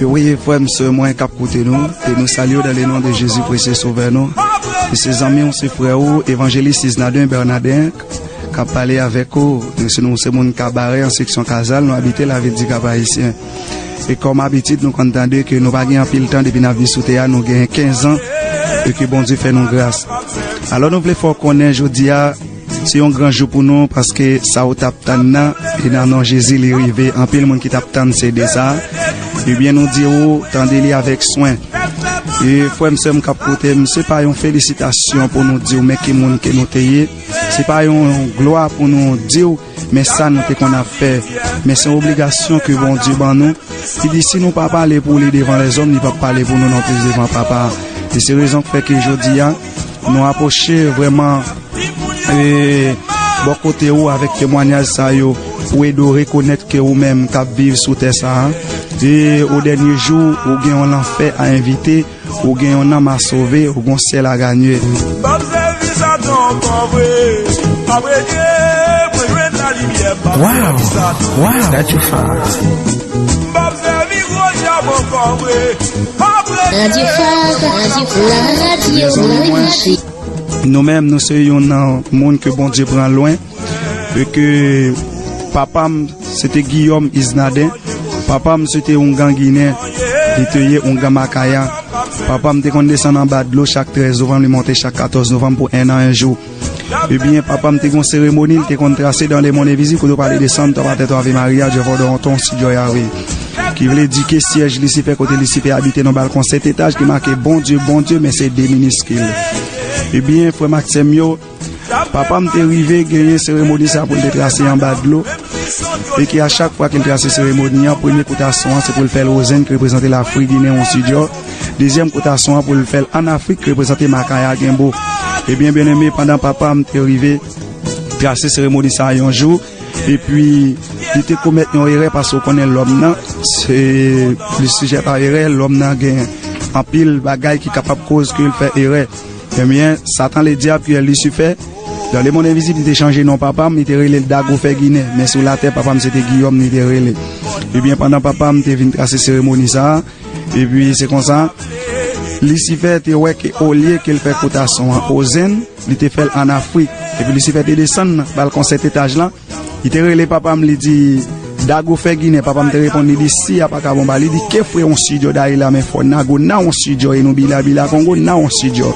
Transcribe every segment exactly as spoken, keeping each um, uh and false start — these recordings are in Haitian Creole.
Wi, frè m, sè mwen k ap koute nou, e nou salye w dans le nom de Jésus précieux Sauveur nou. E se zanmi w, se frè ou, Evanjelis Isnarden Bernardin, k ap pale avèk ou. Nou se, nou se moun Kabarè an seksyon Kazal, nou abite lavil di Kap Ayisyen. E kòm abitid, nou konn tande ke nou pa gen anpil tan depi n ap viv sou tè a, nou gen kenz an, e ke Bondye fè nou gras. Alò, nou vle fè w konnen jodi a, se yon gran jou pou nou, paske sa ou t ap tann nan, e nan non Jezi, li rive. Anpil moun ki t ap tann C D sa a. Ebyen, nou di ou, tande li avèk swen. E frè m, sè m k ap koute m, se pa yon felisitasyon pou nou di w men ki moun ke nou te ye. Se pa yon glwa pou nou di w men sa nou te konn ap fè. Men se yon obligasyon ke Bondye ban nou. Li di, si nou pa pale pou li devan lèzòm, li p ap pale pou nou non plis devan Papa a. E se rezon k fè ke jodi a, nou apwoche vrèman, e, bò kote ou avèk temwanyaj sa yo, pou ede w rekonèt ke ou menm k ap viv sou tè sa a, e o dènye jou, ou gen yon lanfè a envite, ou gen yon nanm a sove, ou gen yon syèl a ganye. M ap sèvi Satan ankò vre. Apre Dye, mwen jwenn lalimyè. M ap sèvi Satan. Wow! Wow! That you fast. M ap sèvi gwo dyab ankò vre. Apre Dye, mwen jwenn lalimyè. Radyo Fab, la radyo mwen. Nou menm, nou se youn nan moun ke Bondye pran lwen. E ke papa m, se te Guillaume Isnarden. Papa m, se te oungan ginen. Li te ye oungan Makaya. Papa m te konn desann anba dlo chak trèz novanm, li monte chak katòz novanm pou en an, en jou. Ebyen, papa m te gen yon seremoni, li te konn trase dans le monde invisible, kote yo pale de Santa Patente, Ave Maria, Jehovah Doronton, Sidyo Yahweh. Ki vle di ke syèj Lisifè, kote Lisifè abite nan balkon sèt etaj, ki make Bondye, Bondye, men se de miniskil. Ebyen, frè m ak sè m yo, papa m te rive genyen seremoni sa pou l te trase anba dlo. E ke a chak fwa ke l trase seremoni an, premye kout a son an, se pou l fè l Wozen, ki reprezante Lafrik, Ginen, Wonsidjò. Dezyèm kout a son an, pou l fè l Annafrik, ki reprezante Makaya, Genbo. Ebyen, byeneme, pandan papa m te rive trase seremoni sa a yon jou, epi li te komèt yon erè, paske w konnen lòm nan, se, li sijè a erè, lòm nan gen anpil bagay ki kapab koz ke l fè erè. Ebyen, Satan Ledyab ki rele Lisifè, dans le monde invisible, li te chanje non papa m, li te rele l Dagofè Ginen. Men sou latè, papa m se te Giyòm, li te rele. Ebyen, pandan papa m te vin trase seremoni sa a, epi se konsa, Lisifè te wè ke olye ke l fè kout a son an Wozen, li te fè l Annafrik. Epi Lisifè te desann nan balkon sèt etaj lan, li te rele papa m, li di, Dagofè Ginen. Papa m te reponn, li di, si a pa ka bon ba, li di, ke fwe Wonsidjò dayi la, men fò Nago nan Wonsidjò, e nou Bila Bila Kongo nan Wonsidjò.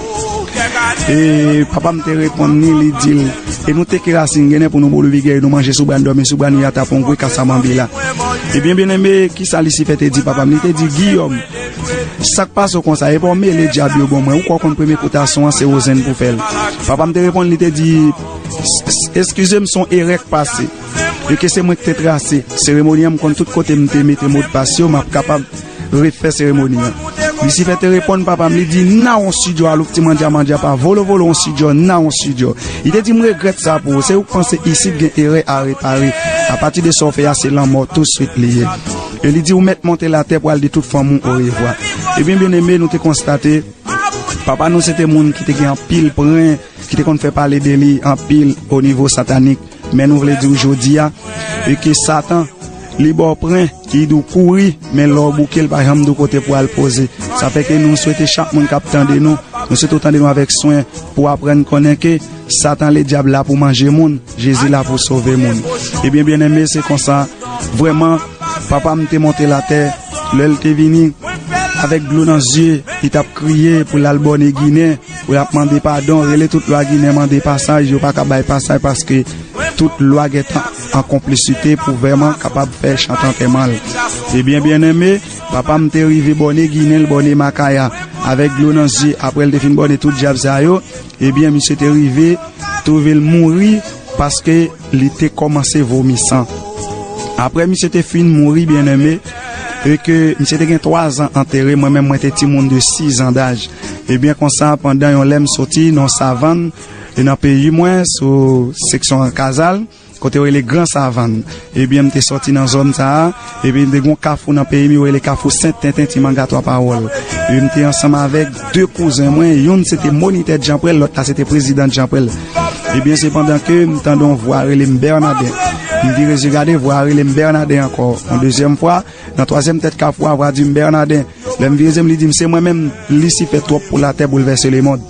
E papa m te reponn li, li di l, e nou teke rasin ginen pou nou boule bigèy, nou manje sou bran, dòmi sou bran, nou yata pongwe, kasa manbila. Ebyen, byeneme, kisa Lisifè te di papa m? Li te di, Giyòm, sa k pase w konsa? E pa w mele dyab yo bon mwen. Ou kwè w konn premye kout a son an, se Wozen pou fè l. Papa m te reponn, li te di, eskize m, se yon erè k pase. E ke se mwen ki te trase seremoni an, m konn tout kote m te mete modpas yo, m ap kapab refè seremoni an. Lisifè te reponn papa m, li di, nan Wonsidjò, alouk ti mandya mandya pa, volo volo Wonsidjò, nan Wonsidjò. Li te di, m regrèt sa pou ou, se ou k panse isit gen erè a repare. Apati de sa w fè a, se lanmò touswit li ye. E li di, ou mèt monte latè pou al di tout fanmi w orevwa. Ebyen, byeneme, nou te konstate, papa nou se te moun ki te gen anpil pwen, ki te konn fè pale de li anpil o nivo satanik. Men nou vle di w jodi a, e ke Satan, li ba w pwen, li di w kouri, men lè w bouke, l pa janm di w kote pou al poze. Sa fè ke nou swete chak moun k ap tande nou, nou swete w tande nou avèk swen, pou w aprann konnen ke Satan Ledyab la pou manje moun, Jezi la pou sove moun. Ebyen, byeneme, se konsa, vrèman, papa m te monte latè, lè l te vini, avèk dlo nan zye, li t ap kriye pou l al bòne Ginen, pou l ap mande padon, rele tout lwa Ginen, mande pasaj, yo pa ka bay pasaj paske tout lwa gentan an konplisite pou vrèman kapab fè chante antèman l. Ebyen, byeneme, papa m te rive bòne Ginen, l bòne Makaya, avèk dlo nan zye, apre l te fin bòne tout dyab sa yo, ebyen, misye te rive twouve l mouri paske li te kòmanse vomi san. Apre misye te fin mouri, byeneme, e ke misye te gen twa zan antere, mwen menm mwen te timoun de sis zan daj. Ebyen, konsa, pandan yon lè m soti nan savann, e nan peyi mwen, sou seksyon Kazal, kote yo rele Gran Savann. Ebyen, m te sòti nan zòn sa a, epi m te gen yon kafou nan peyi m, yo rele Kafou Sent Tenten, Ti Manga Twa Pawòl. Epi m te ansanm avèk de kouzen mwen, youn se te monitè Djanprèl, lòt la se te prezidan Djanprèl. Ebyen, se pandan ke m tande yon vwa rele m Bènaden. M vire zye gade, vwa a rele m Bènaden ankò. Yon dezyèm fwa, nan twazyèm tèt kafou a, vwa di m Bènaden. Lè m vire zye m, li di m, "Se mwen menm, Lisifè twòp pou latè, boulvèse lemonn."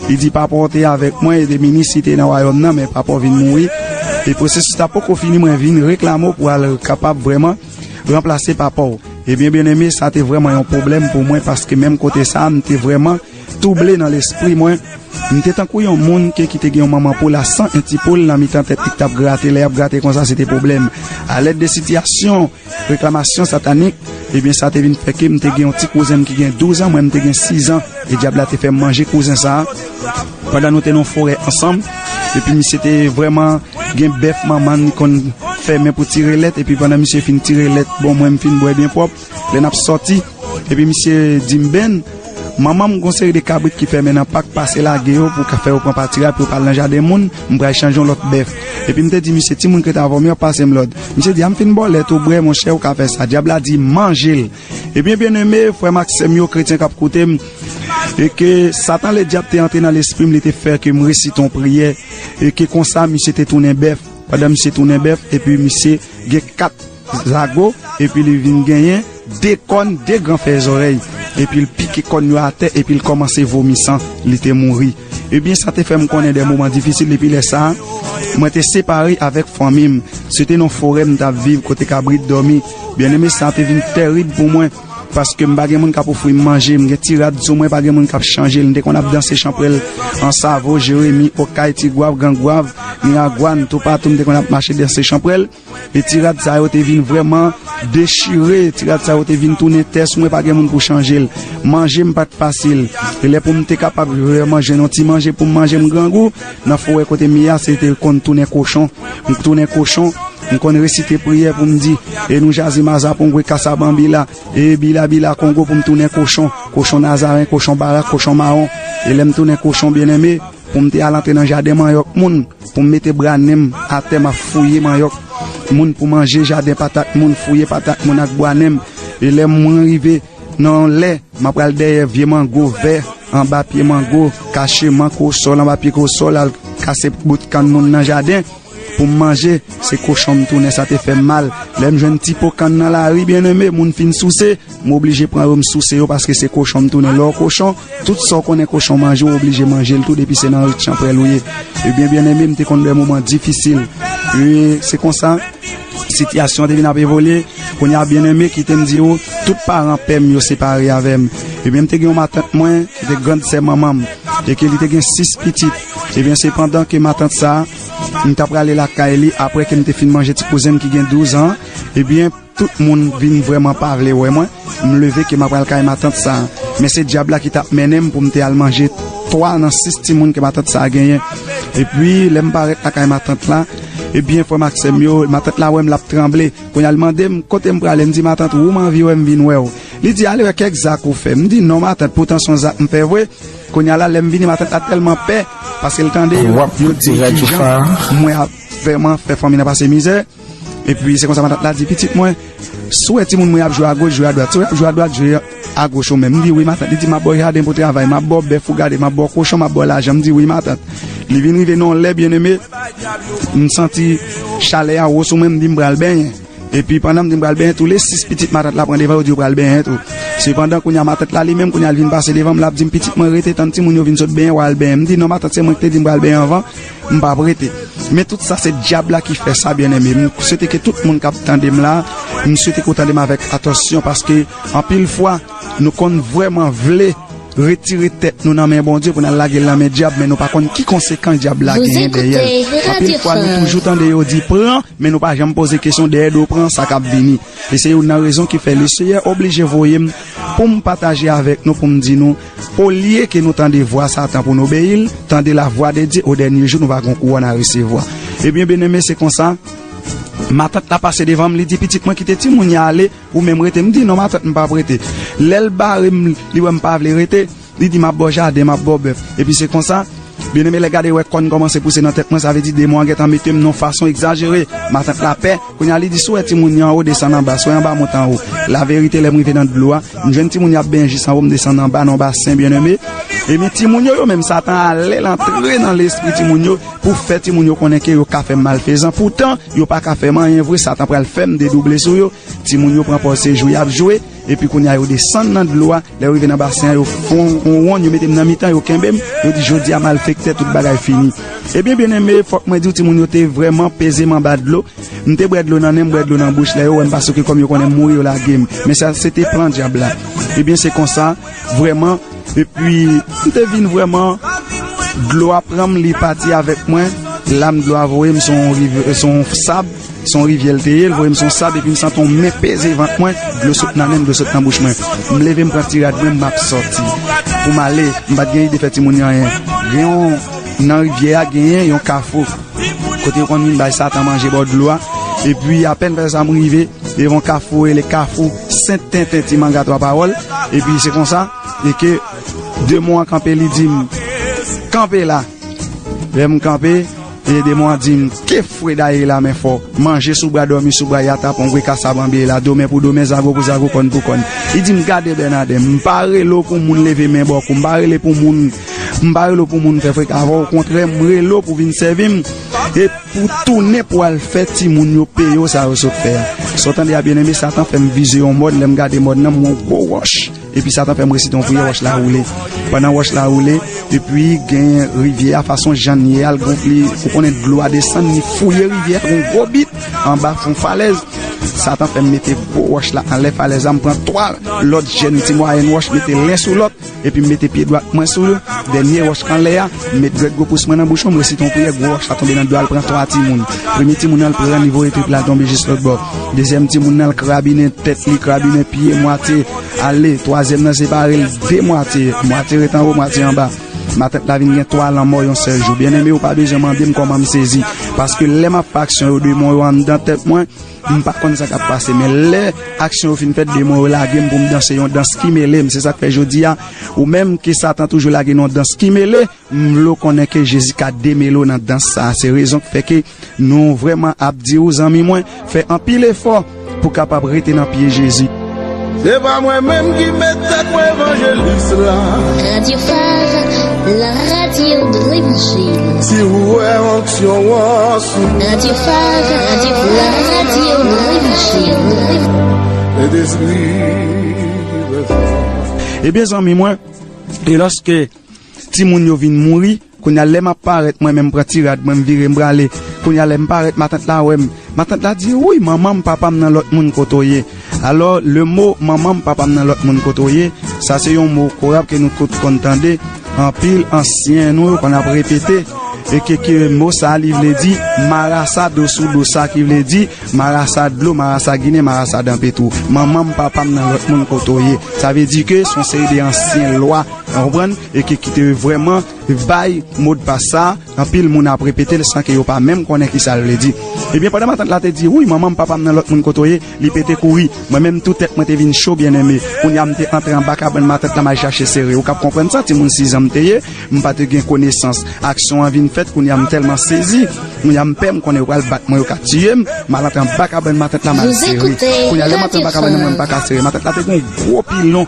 Li di, "Papa w te avèk mwen, e te minis li te nan wayòm nan, men papa w vin mouri. E pwosesis la poko fini, mwen vin reklame w pou al kapab vrèman ranplase papa w." Ebyen, byeneme, sa te vrèman yon pwoblèm pou mwen, paske menm kote sa a, m te vrèman twouble nan lespri mwen. M te tankou yon moun ke ki te gen yon manman poul a san, en ti poul nan mitan tèt li k t ap grate. Lè y ap grate konsa, se te pwoblèm. Alèd de sitiyasyon, reklamasyon satanik, ebyen, sa te vin fè ke m te gen yon ti kouzen m ki gen douz an, mwen m te gen sis an, e dyab la te fè m manje kouzen sa a. Pandan nou te nan forè ansanm, epi misye te vrèman gen bèf manman li konn fèmen pou tire lèt, epi pandan misye fin tire lèt, bon, mwen m fin bwè byen pwòp, lè n ap sòti, epi misye di m, "Ben, manman m gon seri de kabrit ki fèmen nan pak, pase lage yo pou ka fè yo pran patiraj pou yo pa al nan jaden moun, m pral chanje yon lòt bèf." Epi m te di misye, "Timoun k ret avè w, m yo ap pase m lòd." Misye di, "A m fin ba w lèt ou bwè, monchè, ou ka fè sa." Dyab la di, "Manje l." Ebyen, byeneme, frè m ak sè m yo, kretyen k ap koute m, e ke Satan Ledyab te antre nan lespri m, li te fè ke m resite yon priyè, e ke konsa, misye te tounen bèf. Pandan misye tounen bèf, epi misye gen kat zago, epi li vin genyen de kòn, de gran fèy zòrèy, epi l pike kòn yo atè, epi l kòmanse vomi san, li te mouri. Ebyen, sa te fè m konnen de moman difisil depi lè sa a. Mwen te separe avèk fanmi m. Se te nan forè m t ap viv, kote kabrit dòmi. Byeneme, sa te vin tèrib pou mwen, paske m pa gen moun k ap ofri m manje. M gen ti rad sou mwen, pa gen moun k ap chanje l. M te konn ap danse chanpwèl an Savo, Jeremi, Okay, Tigwav, Grangwav, Miragwàn, toupatou m te konn ap mache danse chanpwèl. E ti rad sa yo te vin vrèman dechire. Ti rad sa yo te vin tounen tè sou mwen, pa gen moun pou chanje l. Manje m pa t fasil. E lè pou m te kapab vrèman jwenn yon ti manje pou m manje, m grangou, nan forè kote m ye a, se te konn tounen kochon. M tounen kochon, m konn resite priyè pou m di, "E nou jaze maza pongwe kasa banbila, e bila bila kongo," pou m tounen kochon, kochon nazaren, kochon barak, kochon mawon. E lè m tounen kochon, byeneme, pou m te al antre nan jaden manyòk moun, pou m mete bwa nen m atè, m ap fouye manyòk moun pou manje, jaden patat moun, fouye patat moun ak bwa nen m. E lè mwen rive nan yon lè, m ap pral dèyè vye mango vè, anba pye mango, kache man, kosòl, anba pye kosòl, al kase bout kann moun nan jaden pou m manje, se kochon m tounen, sa te fè m mal. Lè m jwenn ti po kann nan lari, byeneme, moun fin souse, m oblije pran yo, m souse yo, paske se kochon m tounen. Lè w kochon, tout sa w konnen kochon manje, w oblije manje l tou, depi se nan rit chanpwèl ou ye. Ebyen, byeneme, m te konn de moman difisil. E se konsa, sitiyasyon an te vin ap evolye. Kounye a, byeneme, kite m di w, tout paran pè m yo separe avè m. Ebyen, m te gen yon matant mwen, ki te grann sè manman m, e ke li te gen sis pitit. Ebyen, sepandan ke matant sa a, m t ap prale lakay li, apre ke m te fin manje ti kouzen m ki gen douz an, ebyen, tout moun vin vrèman pa vle wè mwen. M leve ke m ap al kay matant sa a. Men se dyab la ki t ap mennen m pou m te al manje twa nan sis timoun ke matant sa a genyen. Epi, lè m parèt lakay matant la, ebyen, frè m ak sè m yo, matant la wè m, l ap tranble. Kounye a, l mande m, "Kote m prale?" M di, "Matant, ou m anvi wè, m vin wè w." Li di, "Ale wè kèk zak ou fè." M di, "Non, matant, poutan se yon zak m fè vre." Kounye a la, lè m vini, matant la tèlman pè, paske l tande yo, yo di kijan mwen ap vrèman fè fanmi nan pase mizè. Epi se konsa matant la di, "Pitit mwen, si w wè timoun mwen ap jwe agoch, jwe adwat. Si w ap jwe adwat, jwe agoch ou menm." M di, "Wi, matant." Li di, "M ap ba w jaden pou travay, m ap ba w bèf ou gade, m ap ba w kochon, m ap ba w lajan." M di, "Wi, matant." Li vin rive nan yon lè, byeneme, m santi chalè a wo sou mwen, m di, "M pral benyen." Epi pandan m di m pral benyen, tou le sis pitit matant la pran devan, yo di yo pral benyen tou. Sepandan, kounye a matant la li menm, kounye a l vin pase devan m, l ap di m, "Pitit mwen, rete tann timoun yo vin sot benyen, w a al benyen." M di, "Non, matant, se mwen ki te di m pral benyen anvan, m p ap rete." Men tout sa se dyab la ki fè sa, byeneme. M swete ke tout moun k ap tande m la, m swete ke w tande m avèk atansyon, paske anpil fwa, nou konn vrèman vle retire tèt nou nan men Bondye pou n al lage l nan men dyab, men nou pa konn ki konsekans dyab la genyen dèyè l. Anpil fwa, nou toujou tande yo di, "Pran," men nou pa janm poze kesyon dèyè do pran sa k ap vini. E se youn nan rezon ki fè Leseyè oblije voye m pou m pataje avèk nou, pou m di nou, olye ke nou tande vwa Satan pou n obeyi l, tande la voix de Dieu, o dènye jou nou va gen yon kouwòn a resevwa. Ebyen, byeneme, se konsa, matant la pase devan m, li di, "Pitit mwen, kite timoun yo ale, ou menm rete." M di, "Non, matant, m p ap rete." Lè l bare m, li wè m pa vle rete, li di, "M ap ba w jaden, m ap ba w bèf." Epi se konsa, byeneme, lè gade wè kòn kòmanse pouse nan tèt mwen, sa vle di demon an gentan mete m nan yon fason egzajere. Matant la pè, kounye a li di, "Si w wè timoun yo anwo, desann anba, si w wè anba, monte anwo." Laverite, lè m rive nan dlo a, m jwenn timoun yo ap benyen jis anwo, m desann anba nan yon basen, byeneme. Ebyen, timoun yo, yo menm, Satan ale, l antre nan lespri timoun yo pou fè timoun yo konnen ke yo ka fè m malfezan. Poutan, yo pa ka fè m anyen vre, Satan pral fè m dedouble sou yo. Timoun yo pran pòz se jwe y ap jwe, epi kounye a yo desann nan dlo a. Lè yo rive nan basen an, yo fè yon wonn, yo mete m nan mitan, yo kenbe m, yo di, "Jodi a, malfektè, tout bagay fini." Ebyen, byeneme, fòk mwen di w, timoun yo te vrèman peze m anba dlo. M te bwè dlo nan nen, m bwè dlo nan bouch lè yo wè m, paske kòm yo konnen m mouri, yo lage m. Men sa, se te plan dyab la. Ebyen, se konsa, vrèman, epi, m te vin vrèman, dlo a pran m, li pati avèk mwen, lam dlo a voye m, se yon riv-, se yon sab, se yon rivyè l te ye, l voye m se yon sab, epi m santi yon men peze vant mwen, dlo sot nan nen m, dlo sot nan bouch mwen. M leve, m pran ti rad mwen, m ap sòti. Pou m ale, m pa t gen ide fè timoun yo anyen. Gen yon, nan rivyè a, genyen yon kafou. Kote yo konn vin bay Satan manje bò dlo a. Epi, apèn fè sa, m rive devan kafou, rele kafou Sent Tenten, Ti Manga Twa Pawòl. Epi, se konsa, e ke demon an kanpe, li di m, "Kanpe la." Lè m kanpe, e demon an di m, "Ke fwe dayè la, men fò. Manje sou bra, dòmi sou bra, y atrape yon gwe kasab anbe la. Domen pou domen, zago pou zago, kòn pou kòn." Li di m, "Gade, Bènaden, m pa rele w pou moun leve men bò kou, m pa rele pou moun, m pa rele w pou moun fè freka avè w. Okontrè, m rele w pou vin sèvi m. E pou tounen pou al fè timoun yo peye w sa yo sot fè a." Sa w tande a, byeneme, Satan fè m vize yon mòn. Lè m gade mòn nan, m wè yon gwo wòch. Epi Satan fè m resite yon priyè, wòch la woule. Pandan wòch la woule, epi gen rivyè a, fason jan l ye a, l gon, li, ou konnen dlo a desann, li fouye rivyè a, gon gwo bit anba fon falèz. Satan fè m mete gwo wòch la anlè falèz la, m pran twa lòt jèn ti mwayèn wòch, mete len sou lòt, epi m mete pye dwat mwen sou dènye wòch k anlè a, m met dwèt gwo pous mwen nan bouch mwen, m resite yon priyè, gwo wòch la tonbe nan dlo a, l pran twa timoun. Premye timoun nan, l pran, li voye trip la, l tonbe jis lòt bò. Dezyèm timoun nan, l krabinen tèt li, krabinen pye, mwatye ale, twazyèm nan separe l de mwatye, mwatye ret anwo, mwatye anba. Matant la vin gen twa lanmò yon sèl jou. Byeneme, ou pa bezwen mande m kòman m sezi, paske lè m ap fè aksyon yo, demon yo anndan tèt mwen, m pa konn sa k ap pase, men lè aksyon yo fin fèt, demon yo lage m pou m danse yon dans ki mele m. Se sa k fè jodi a, ou menm ke Satan toujou lage nan yon dans ki mele, m vle w konnen ke Jezi ka demele w nan dans sa a. Se rezon k fè ke nou vrèman ap di w, zanmi mwen, fè anpil efò pou w kapab rete nan pye Jezi. Se pa mwen menm ki met tèt mwen evanjelis la. Radio Phare, la radio de l'évangile. Si ou wè onksyon an sou. Radio Phare, la radio de l'évangile. Sentespri. Ebyen, zanmi mwen, e lòske timoun yo vin mouri, kounye a, lè m ap parèt, mwen menm pran ti rad mwen, m vire, m prale. Kounye a, lè m parèt, matant la wè m. Matant la di, "Wouy, manman m, papa m nan lòt moun kote w ye." Alò, le mo manman m, papa m nan lòt moun kote w ye, sa se yon mo korab ke nou tout konn tande, anpil ansyen nou yo konn ap repete, e ke, ke mo sa a, li vle di marasa do sou do, sa ki vle di marasa dlo, marasa ginen, marasa dan petwo. Manman m, papa m nan lòt moun kote w ye. Sa vle di ke se yon seri de ansyen lwa, ou konprann, e ke ki te vrèman bay modpas sa, anpil moun ap repete l san ke yo pa menm konnen ki sa l vle di. Ebyen, pandan matant la te di, "Wouy, manman m, papa m nan lòt moun kote w ye," li pete kouri. Mwen menm tou tèt mwen te vin cho, byeneme. Kounye a m te antre anba kabann matant la, m al chache sere. Ou k ap konprann sa, timoun sizan m te ye, m pa te gen konesans. Aksyon an vin fèt, kounye a m tèlman sezi. Kounye a m pè, m konnen yo pral bat mwen, yo ka tiye m. M al antre anba kabann matant la, m al sere. Kounye a lè m antre anba kabann nan, mwen m pa ka sere. Matant la te gen yon gwo pilon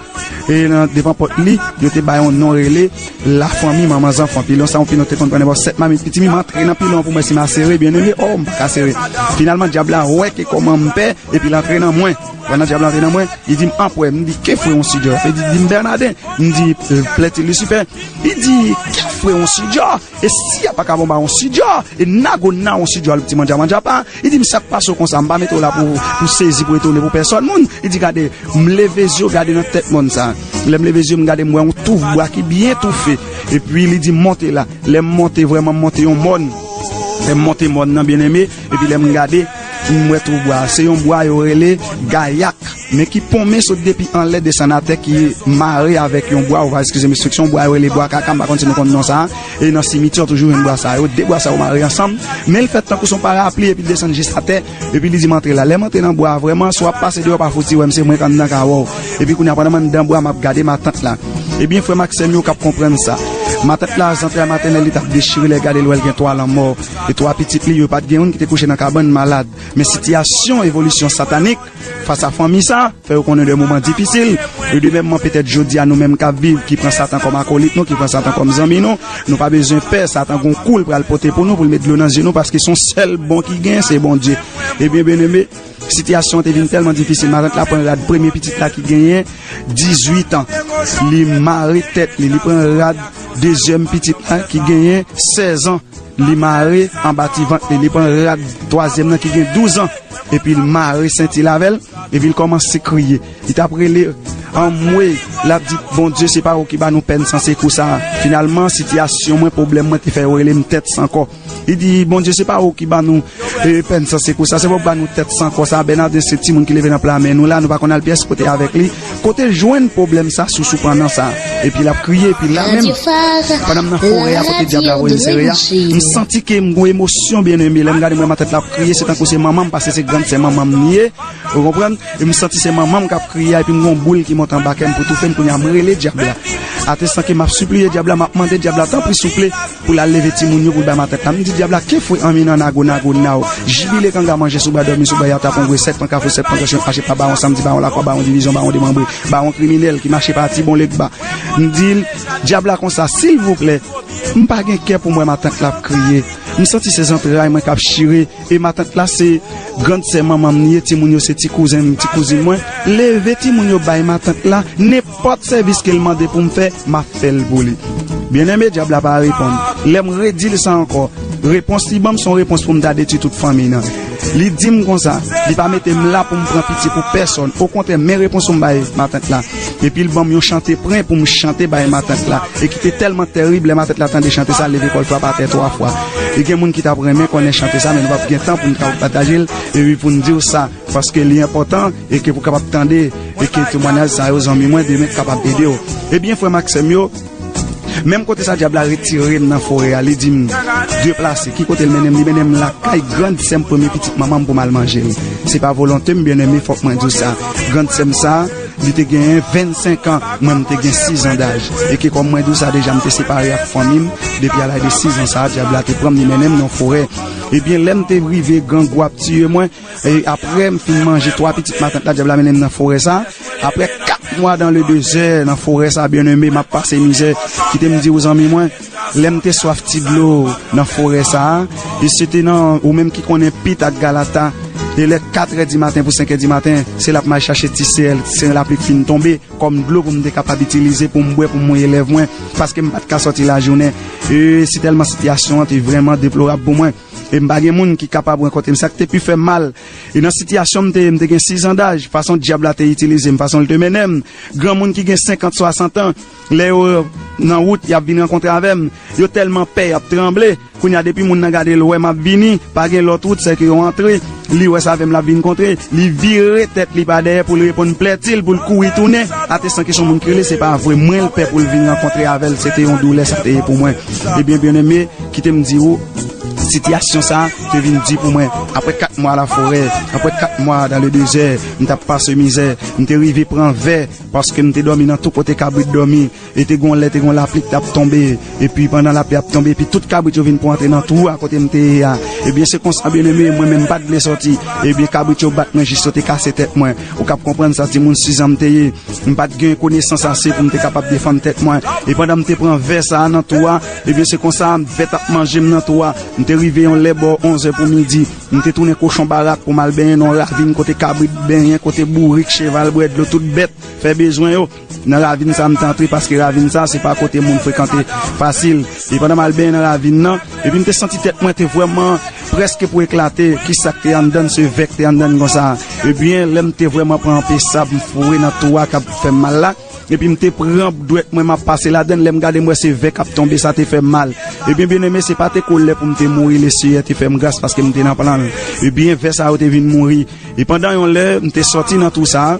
e nan devan pòt li, yo te bay yon non rele Lafanmi Manman Zanfan. Pilon sa, yon pilon te konn pran nenpòt sèt mamit pitimi. M antre nan pilon an pou m wè si m a sere, byeneme, o, m pa ka sere. Finalman, dyab la wè ke kòman m pè, epi l antre nan mwen. Pandan dyab la antre nan mwen, li di m, "Anpwè," m di, "Ke fwe yon sidjò?" Li di, di m, "Bènaden." M di, "Plèti Lisifè." Li di, "Ke fwe yon sidjò? E si a pa ka bon ba yon sidjò? E nago na yon sidjò, al ti mandja mandja pa." Li di m, "Sa k pase w konsa? M pa mete w la pou, pou sezi, pou etone, pou pèsòn moun." Li di, "Gade." M leve zye w, gade nan tèt mòn sa. Lè m leve zye m, gade m wè yon touf bwa ki byen toufe. Epi li di m, "Monte la." Lè m monte, vrèman, m monte yon mòn. Lè m monte mòn nan, byeneme, epi lè m gade, m wè touf bwa. Se yon bwa yo rele gayak, men ki ponmen sot depi anlè desann atè, ki mare avèk yon bwa, ou va eskize m ekspresyon, bwa yo rele bwa kaka, m pa konn si nou konn non sa a. E nan simityè, toujou jwenn bwa sa yo. De bwa sa yo mare ansanm, men l fèt tankou se yon parapli, epi l desann jis atè, epi li di m antre la. Lè m antre nan bwa a, vrèman, si w ap pase deyò, pa fouti wè m, se mwen k anndan ka wè w. Epi kounye a, pandan m anndan bwa, m ap gade matant la. Ebyen, frè m ak sè m yo k ap konprann sa. Matant la, zantray matènèl li t ap dechire, lè gade l wè l gen twa lanmò. E twa pitit li yo pa t gen youn ki te kouche nan kabann malad. Men sitiyasyon evolisyon satanik fas a fanmi sa fè yo konnen de moman difisil. E de menm man petèt jodi a nou menm k ap viv, ki pran Satan kòm akolit nou, ki pran Satan kòm zanmi nou, nou pa bezwen pè, Satan gon kou l pral pote pou nou, pou l met dlo nan zye nou, paske se yon sèl bon ki gen, se Bondye. Ebyen, byeneme, sitiyasyon an te vin tèlman difisil, matant la pran rad premye pitit la ki genyen dizuit an. Li mare tèt li, li pran rad dezyèm pitit la ki genyen sèz an. Li mare anba ti vant li, li pran rad twazyèm nan ki gen douz an. Epi l mare senti l avè l, epi l kòmanse kriye. Li t ap rele, anmwe, l ap di, Bondye, se pa ou ki ba nou pèn san sekou sa. Finalman, sitiyasyon mwen, pwoblèm mwen te fè yo rele m tèt san kò. Li di, Bondye, se pa ou ki ba nou e, pèn san sekou sa, se pa ou ki ba nou tèt san kò sa. Bènaden se timoun ki leve nan pla men nou la, nou pa konn al pyès kote avèk li. Kote l jwenn pwoblèm sa sou soupannan sa? Epi l ap kriye, epi la menm, pandan m nan forè a kote dyab la voye m sere a, m santi ke m gon emosyon, byeneme. Lè m gade m wè matant la ap kriye, se tankou se manman m, paske se grann sè manman m li ye. Ou konprann? E m santi se manman m k ap kriye a, epi m gon boul ki monte anba kè m pou toufe m. Kounye a, m rele dyab la. Atestan ke m ap sipliye dyab la, m ap mande dyab la, tanpri, souple, pou l al leve timoun yo, pou l bay matant la. M di dyab la, ke fwe anmi nan nago, nago, naw. Jibile kanga manje sou bwa, dòmi sou bwa, y ap tape yon gwe sèk, pran kafou sèk, pran kachon, mache pa bawon, samdi, bawon, lakwa, bawon, divizyon, bawon, demanbre, bawon, kriminèl, ki mache pati, bon, legba. M di l, dyab la konsa, silvouplè, m pa gen kè pou m wè matant la ap kriye. M santi se zantray mwen k ap chire. E matant la se grann sè manman m li ye, timoun yo se ti kouzen m, ti kouzin mwen. Leve timoun yo bay matant la, nenpòt sèvis ke l mande pou m fè, m ap fè l pou li. Byeneme, dyab la pa reponn. Lè m redi l sa ankò, repons li ban m se yon repons pou m ta detwi tout fanmi nan. Li di m konsa, li pa mete m la pou m pran pitye pou pèsòn. Okontrè, men repons pou m bay matant la. Epi l ban m yon chante pren pou m chante bay matant la. E ki te tèlman tèrib, lè matant la tande chante sa, l leve kò l frape atè twa fwa. E gen moun ki t ap renmen konnen chante sa, men nou p ap gen tan pou n kapab pataje l, epi pou n di w sa, paske li enpòtan, e ke pou kapab tande, e ke temwayaj sa yo, zanmi mwen, demen kapab ede w. Ebyen, frè m ak sè m yo, menm kote sa dyab la retire m nan forè a, li di m deplase. Ki kote l mennen m? Li mennen m lakay grann sè m, premye pitit manman m, pou m al manje l. Se pa volonte m, byeneme, fòk mwen di w sa. Grann sè m sa, li te genyen vennsenk an, mwen m te gen sis an daj. E ke kòm mwen di w sa deja, m te separe ak fanmi m depi a laj de sis an sa, dyab la te pran m, li mennen m nan forè. Ebyen, lè m te rive, grangou ap tiye mwen, e apre m fin manje twa pitit matant la, dyab la mennen m nan forè sa. Apre kat mwa dans le désert nan forè sa, byeneme, m ap pase mizè. Kite m di w, zanmi mwen, lè m te swaf ti dlo nan forè sa a, e se te nan, ou menm ki konnen Pit ak Galata, e lè katrè di maten pou senkè di maten, se la m al chache ti sèl, sen lapli k fin tonbe, kòm dlo pou m te kapab itilize pou m bwè, pou m mouye lèv mwen, paske m pa t ka sòti lajounen. E si tèlman sitiyasyon an te vrèman deplorab pou mwen. E m pa gen moun ki kapab rankontre m. Sa k te pi fè m mal, e nan sitiyasyon m te ye, m te gen sis an daj, fason dyab la te itilize m, fason l te mennen m, granmoun ki gen senkant, swasant an, lè yo nan wout, y ap vin rankontre avè m, yo tèlman pè, y ap tranble. Kounye a, depi moun nan gade l, wè m ap vini, pa gen lòt wout, sèke yo antre. Li wè s avè m l ap vin kontre, li vire tèt li pa dèyè pou l reponn plèti l, pou l kouri tounen. Atestan ke se yon moun ki rele, se pa vre, mwen l pè pou l vin rankontre avè l, se te yon doulè sa te ye pou mwen. Ebyen, byeneme, kite m di w, sitiyasyon sa a te vin di pou mwen. Apre kat mwa laforè, apre kat mwa dans le désert, m t ap pase mizè, m te rive pran vè, paske m te dòmi nan tout kote kabrit dòmi, e te gon lè, te gon lapli k t ap tonbe, epi pandan lapli ap tonbe, epi tout kabrit yo vin pou antre nan twou a kote m te ye a. Ebyen, se konsa, byeneme, mwen menm m pa t vle sòti. Ebyen, kabrit yo bat mwen jis yo te kase tèt mwen. Ou kab konprann sa, timoun sis an m te ye. M pa t gen konesans ase pou m te kapab defann tèt mwen. E pandan m te pran vè sa a nan twou a, ebyen se konsa vè t ap manje m nan twou a. M te rive yon lè bò onz è pou midi. M te tounen kochon barak pou m al benyen nan yon ravin kote kabrit benyen, kote bourik, cheval bwè dlo, tout bèt fè bezwen yo. Nan ravin sa a m te antre paske ravin sa a se pa kote moun frekante fasil. E pandan m al benyen nan ravin nan, epi m te santi tèt mwen te vrèman prèske pou eklate. Kisa k te anndan l? Se vè k te anndan l konsa. Ebyen, lè m te vrèman pran anpe sab, m foure nan twou a k ap fè m mal la. Epi m te pran dwèt mwen, m ap pase ladan l. Lè m gade, m wè se vè k ap tonbe, sa te fè m mal. Ebyen, byeneme, se pa te kolè pou m te mouri, Leseyè te fè m gras paske m te nan plan l. Ebyen, vè sa yo te vin mouri. E pandan yon lè, m te sòti nan twou sa a,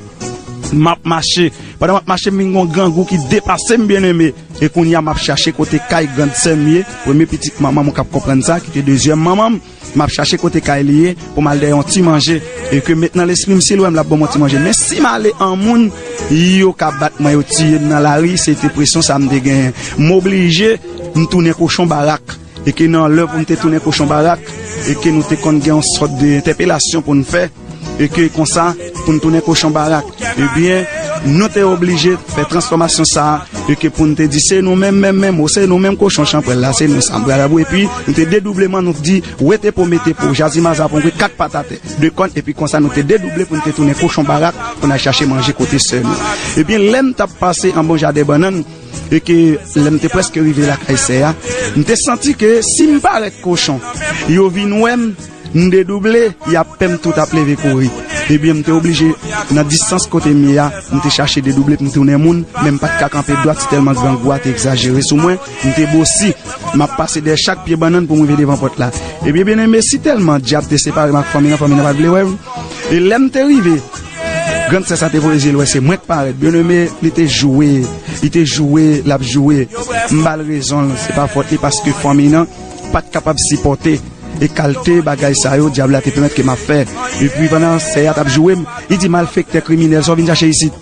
m ap mache. Pandan m ap mache, m vin gen yon grangou ki depase m, byeneme. E kounye a, m ap chache kote kay grann sè m ye, premye pitit manman m, ou kab konprann sa, ki te dezyèm manman m. M ap chache kote kay li ye pou m al dèyè yon ti manje. E ke met nan lespri m, si l wè m, l ap ban m yon ti manje. Men si m ale an moun, yo ka bat mwen, yo tiye m nan lari, se te presyon sa a m te genyen. M oblije m tounen kochon barak. E ke nan lè pou m te tounen kochon barak, e ke nou te konn gen yon sòt de entèpelasyon pou n fè, e ke konsa, pou n tounen kochon barak. Ebyen, nou te oblije fè transfòmasyon sa a, e ke pou n te di, se nou menm, menm, menm, ou se nou menm kochon chanpwèl la, se nou sa m pral abou. Epi, nou te dedoubleman, nou di, wete po, mete po, jazi maza pou kat pat atè, de kòn, epi konsa, nou te dedouble pou n te tounen kochon barak, pou n al chache manje kote sè nou. Ebyen, lè m t ap pase anba yon jaden bannann, e ke lè m te prèske rive lakay sè a, m te santi ke si m parèt kochon, yo vin wè m, m dedouble, y ap pè m tou t ap leve kouri. Ebyen, m te oblije, nan distans kote m ye a, m te chache dedouble pou m tounen moun, men m pa t ka kanpe dwat, si tèlman grangou a te egzajere sou mwen, m te bosi, m ap pase dèyè chak pye bannann pou m rive devan pòt la. Ebyen, byeneme, si tèlman dyab te separe m ak fanmi nan, fanmi nan pa t vle wè m. E lè m te rive, grann sè sa te voye zye l wè se mwen k parèt. Byeneme, li te joure, li te joure, l ap joure. M ba l rezon l, se pa fòt li paske fanmi nan pa t kapab sipòte e kalte bagay sa yo dyab la te pèmèt ke m ap fè. Epi pandan sè a t ap joure m, li di, malfektè, kriminèl, sa w vin chache isit?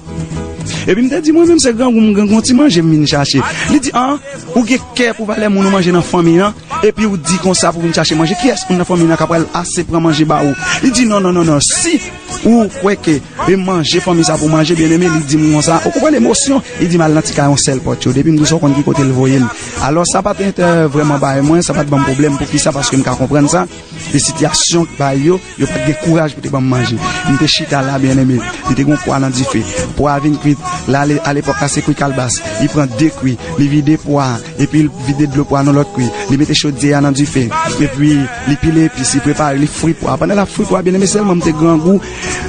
Epi m te di, mwen menm se grangou, m grangou, yon ti manje m vin chache. Li di, an, ou gen kè pou valè moun ou manje nan fanmi an, epi ou di konsa pou vin chache manje. Kiyès moun nan fanmi nan k ap pral ase pran manje ba ou? Li di, non, non, non, non, si ou kwè ke e manje fanmi sa pou manje, byeneme, li di m konsa, ou konprann emosyon? Li di m al nan ti kay yon sèl pòt yo. Depi m di w sa, w konn ki kote l voye m. Alò, sa pa t enterè vrèman bay mwen, sa pa t ban m pwoblèm. Poukisa? Paske m ka konprann sa. E sitiyasyon bay yo, yo pa t gen kouraj pou te ban m manje. M te chita la, byeneme. Li te gen yon pwa nan dife. Pwa a vin kwit. La, ale, alepòk la, se kwi kalbas. Li pran de kwi. Li vide pwa a. Epi l vide dlo pwa nan lòt kwi. Li mete chodyè a nan dife. Epi li pile epis, li prepare, li fri pwa. Pandan l ap fri pwa, byeneme, sèlman m te grangou.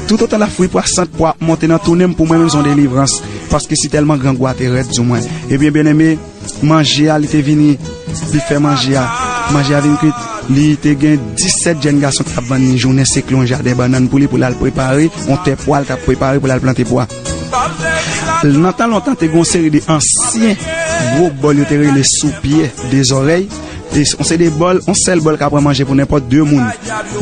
Toutotan l ap fri pwa, sant pwa ap monte nan tounen m, pou mwen menm se yon delivrans. Paske si tèlman grangou a te rèd sou mwen. Ebyen, byeneme, manje a, li te vini, li fè manje a. Manje a vin kwit. Li te gen disèt jèn gason ki t ap vann li jounen, se kle yon jaden bannann pou li, pou l al prepare, yon tè pwa, l t ap prepare pou l al plante pwa. Nan tan lontan, te gen yon seri de ansyen gwo bòl yo te rele soupyè de zòrèy. E yon seri de bòl, yon sèl bòl ka pran manje pou nenpòt de moun.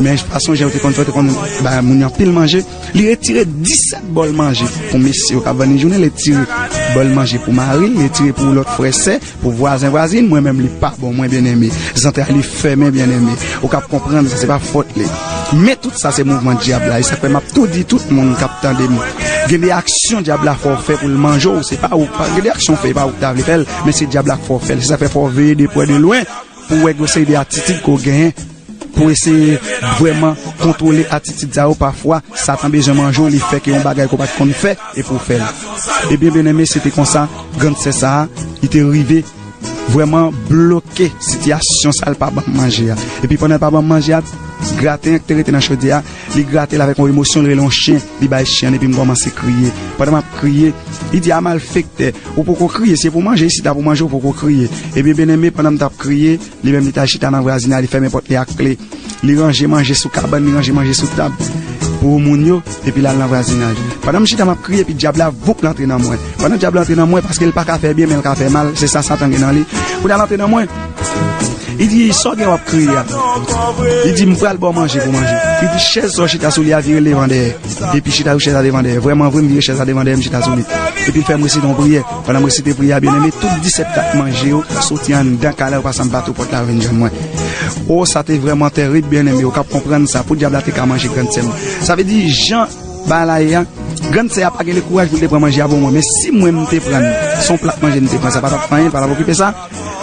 Men fason jan yo te konn fè, yo te konn bay moun yo anpil manje. Li retire disèt bòl manje pou mesye yo k ap vann li jounen, li retire bòl manje pou mari l, li retire pou lòt frè sè, pou vwazen vwazin, mwen menm li pa bon, mwen byeneme. Zantray li fèmen, byeneme. Ou k ap konprann sa, se pa fòt li. Men tout sa se mouvman dyab la. E sa k fè m ap tou di tout moun k ap tande m. Gen de aksyon dyab la fè w fè pou l manje w, se pa ou k pa, gen de aksyon w fè, e pa ou k ta vle fè l, men se dyab la k fè w fè l. Se sa k fè fò w veye de prè de lwen pou w wè gwo seri de atitid ke w genyen, pou eseye vrèman kontwole atitid sa yo. Pafwa, Satan bezwen manje w, li fè ke yon bagay ke w pa t konn fè, e pou w fè l. Ebyen, byeneme, se te konsa, grann sè sa a, li te rive vrèman bloke sitiyasyon sa, l pa ban m manje a. Epi pandan l pa ban m manje a, graten an ki te rete nan chodyè a, li grate l avèk yon emosyon, li rele yon chen, li bay chen an, epi m kòmanse kriye. Pandan m ap kriye, li di, a malfektè, ou poko kriye, se pou manje, isit la pou manje, ou poko kriye. Ebyen, byeneme, pandan m t ap kriye, li menm li t al chita nan vwazinay, li fèmen pòt li ak kle. Li ranje manje sou kabann, li ranje manje sou tab pou moun yo, epi l al nan vwazinay. Pandan m chita, m ap kriye, epi dyab la, voup, l antre nan mwen. Pandan dyab la antre nan mwen, paske l pa ka fè byen, men l ka fè mal, se sa Satan gen nan li. Kounye a l antre nan mwen, li di, sa w gen w ap kriye a? Li di, m pral ba w manje pou manje. Li di, chèz sa w chita sou li a, vire l devan dèyè. Epi chita sou chèz la devan dèyè. Vrèman vre, m vire chèz la devan dèyè, m chita sou li. Epi l fè m resite yon priyè. Pandan m resite priyè a, byeneme, tout disèt kat manje yo soti anndan kay la, yo pase anba tou pòt la, yo vin jwenn mwen. O, sa te vrèman tèrib, byeneme, ou k ap konprann sa, pou dyab la te ka manje grann sè m. Sa vle di, jan bagay la ye a, grann sè a pa gen le kouraj pou l te pran manje a pou mwen, men si mwen m te pran l, se yon plat manje m te pran, sa pa t ap fè anyen, l pa t ap okipe sa.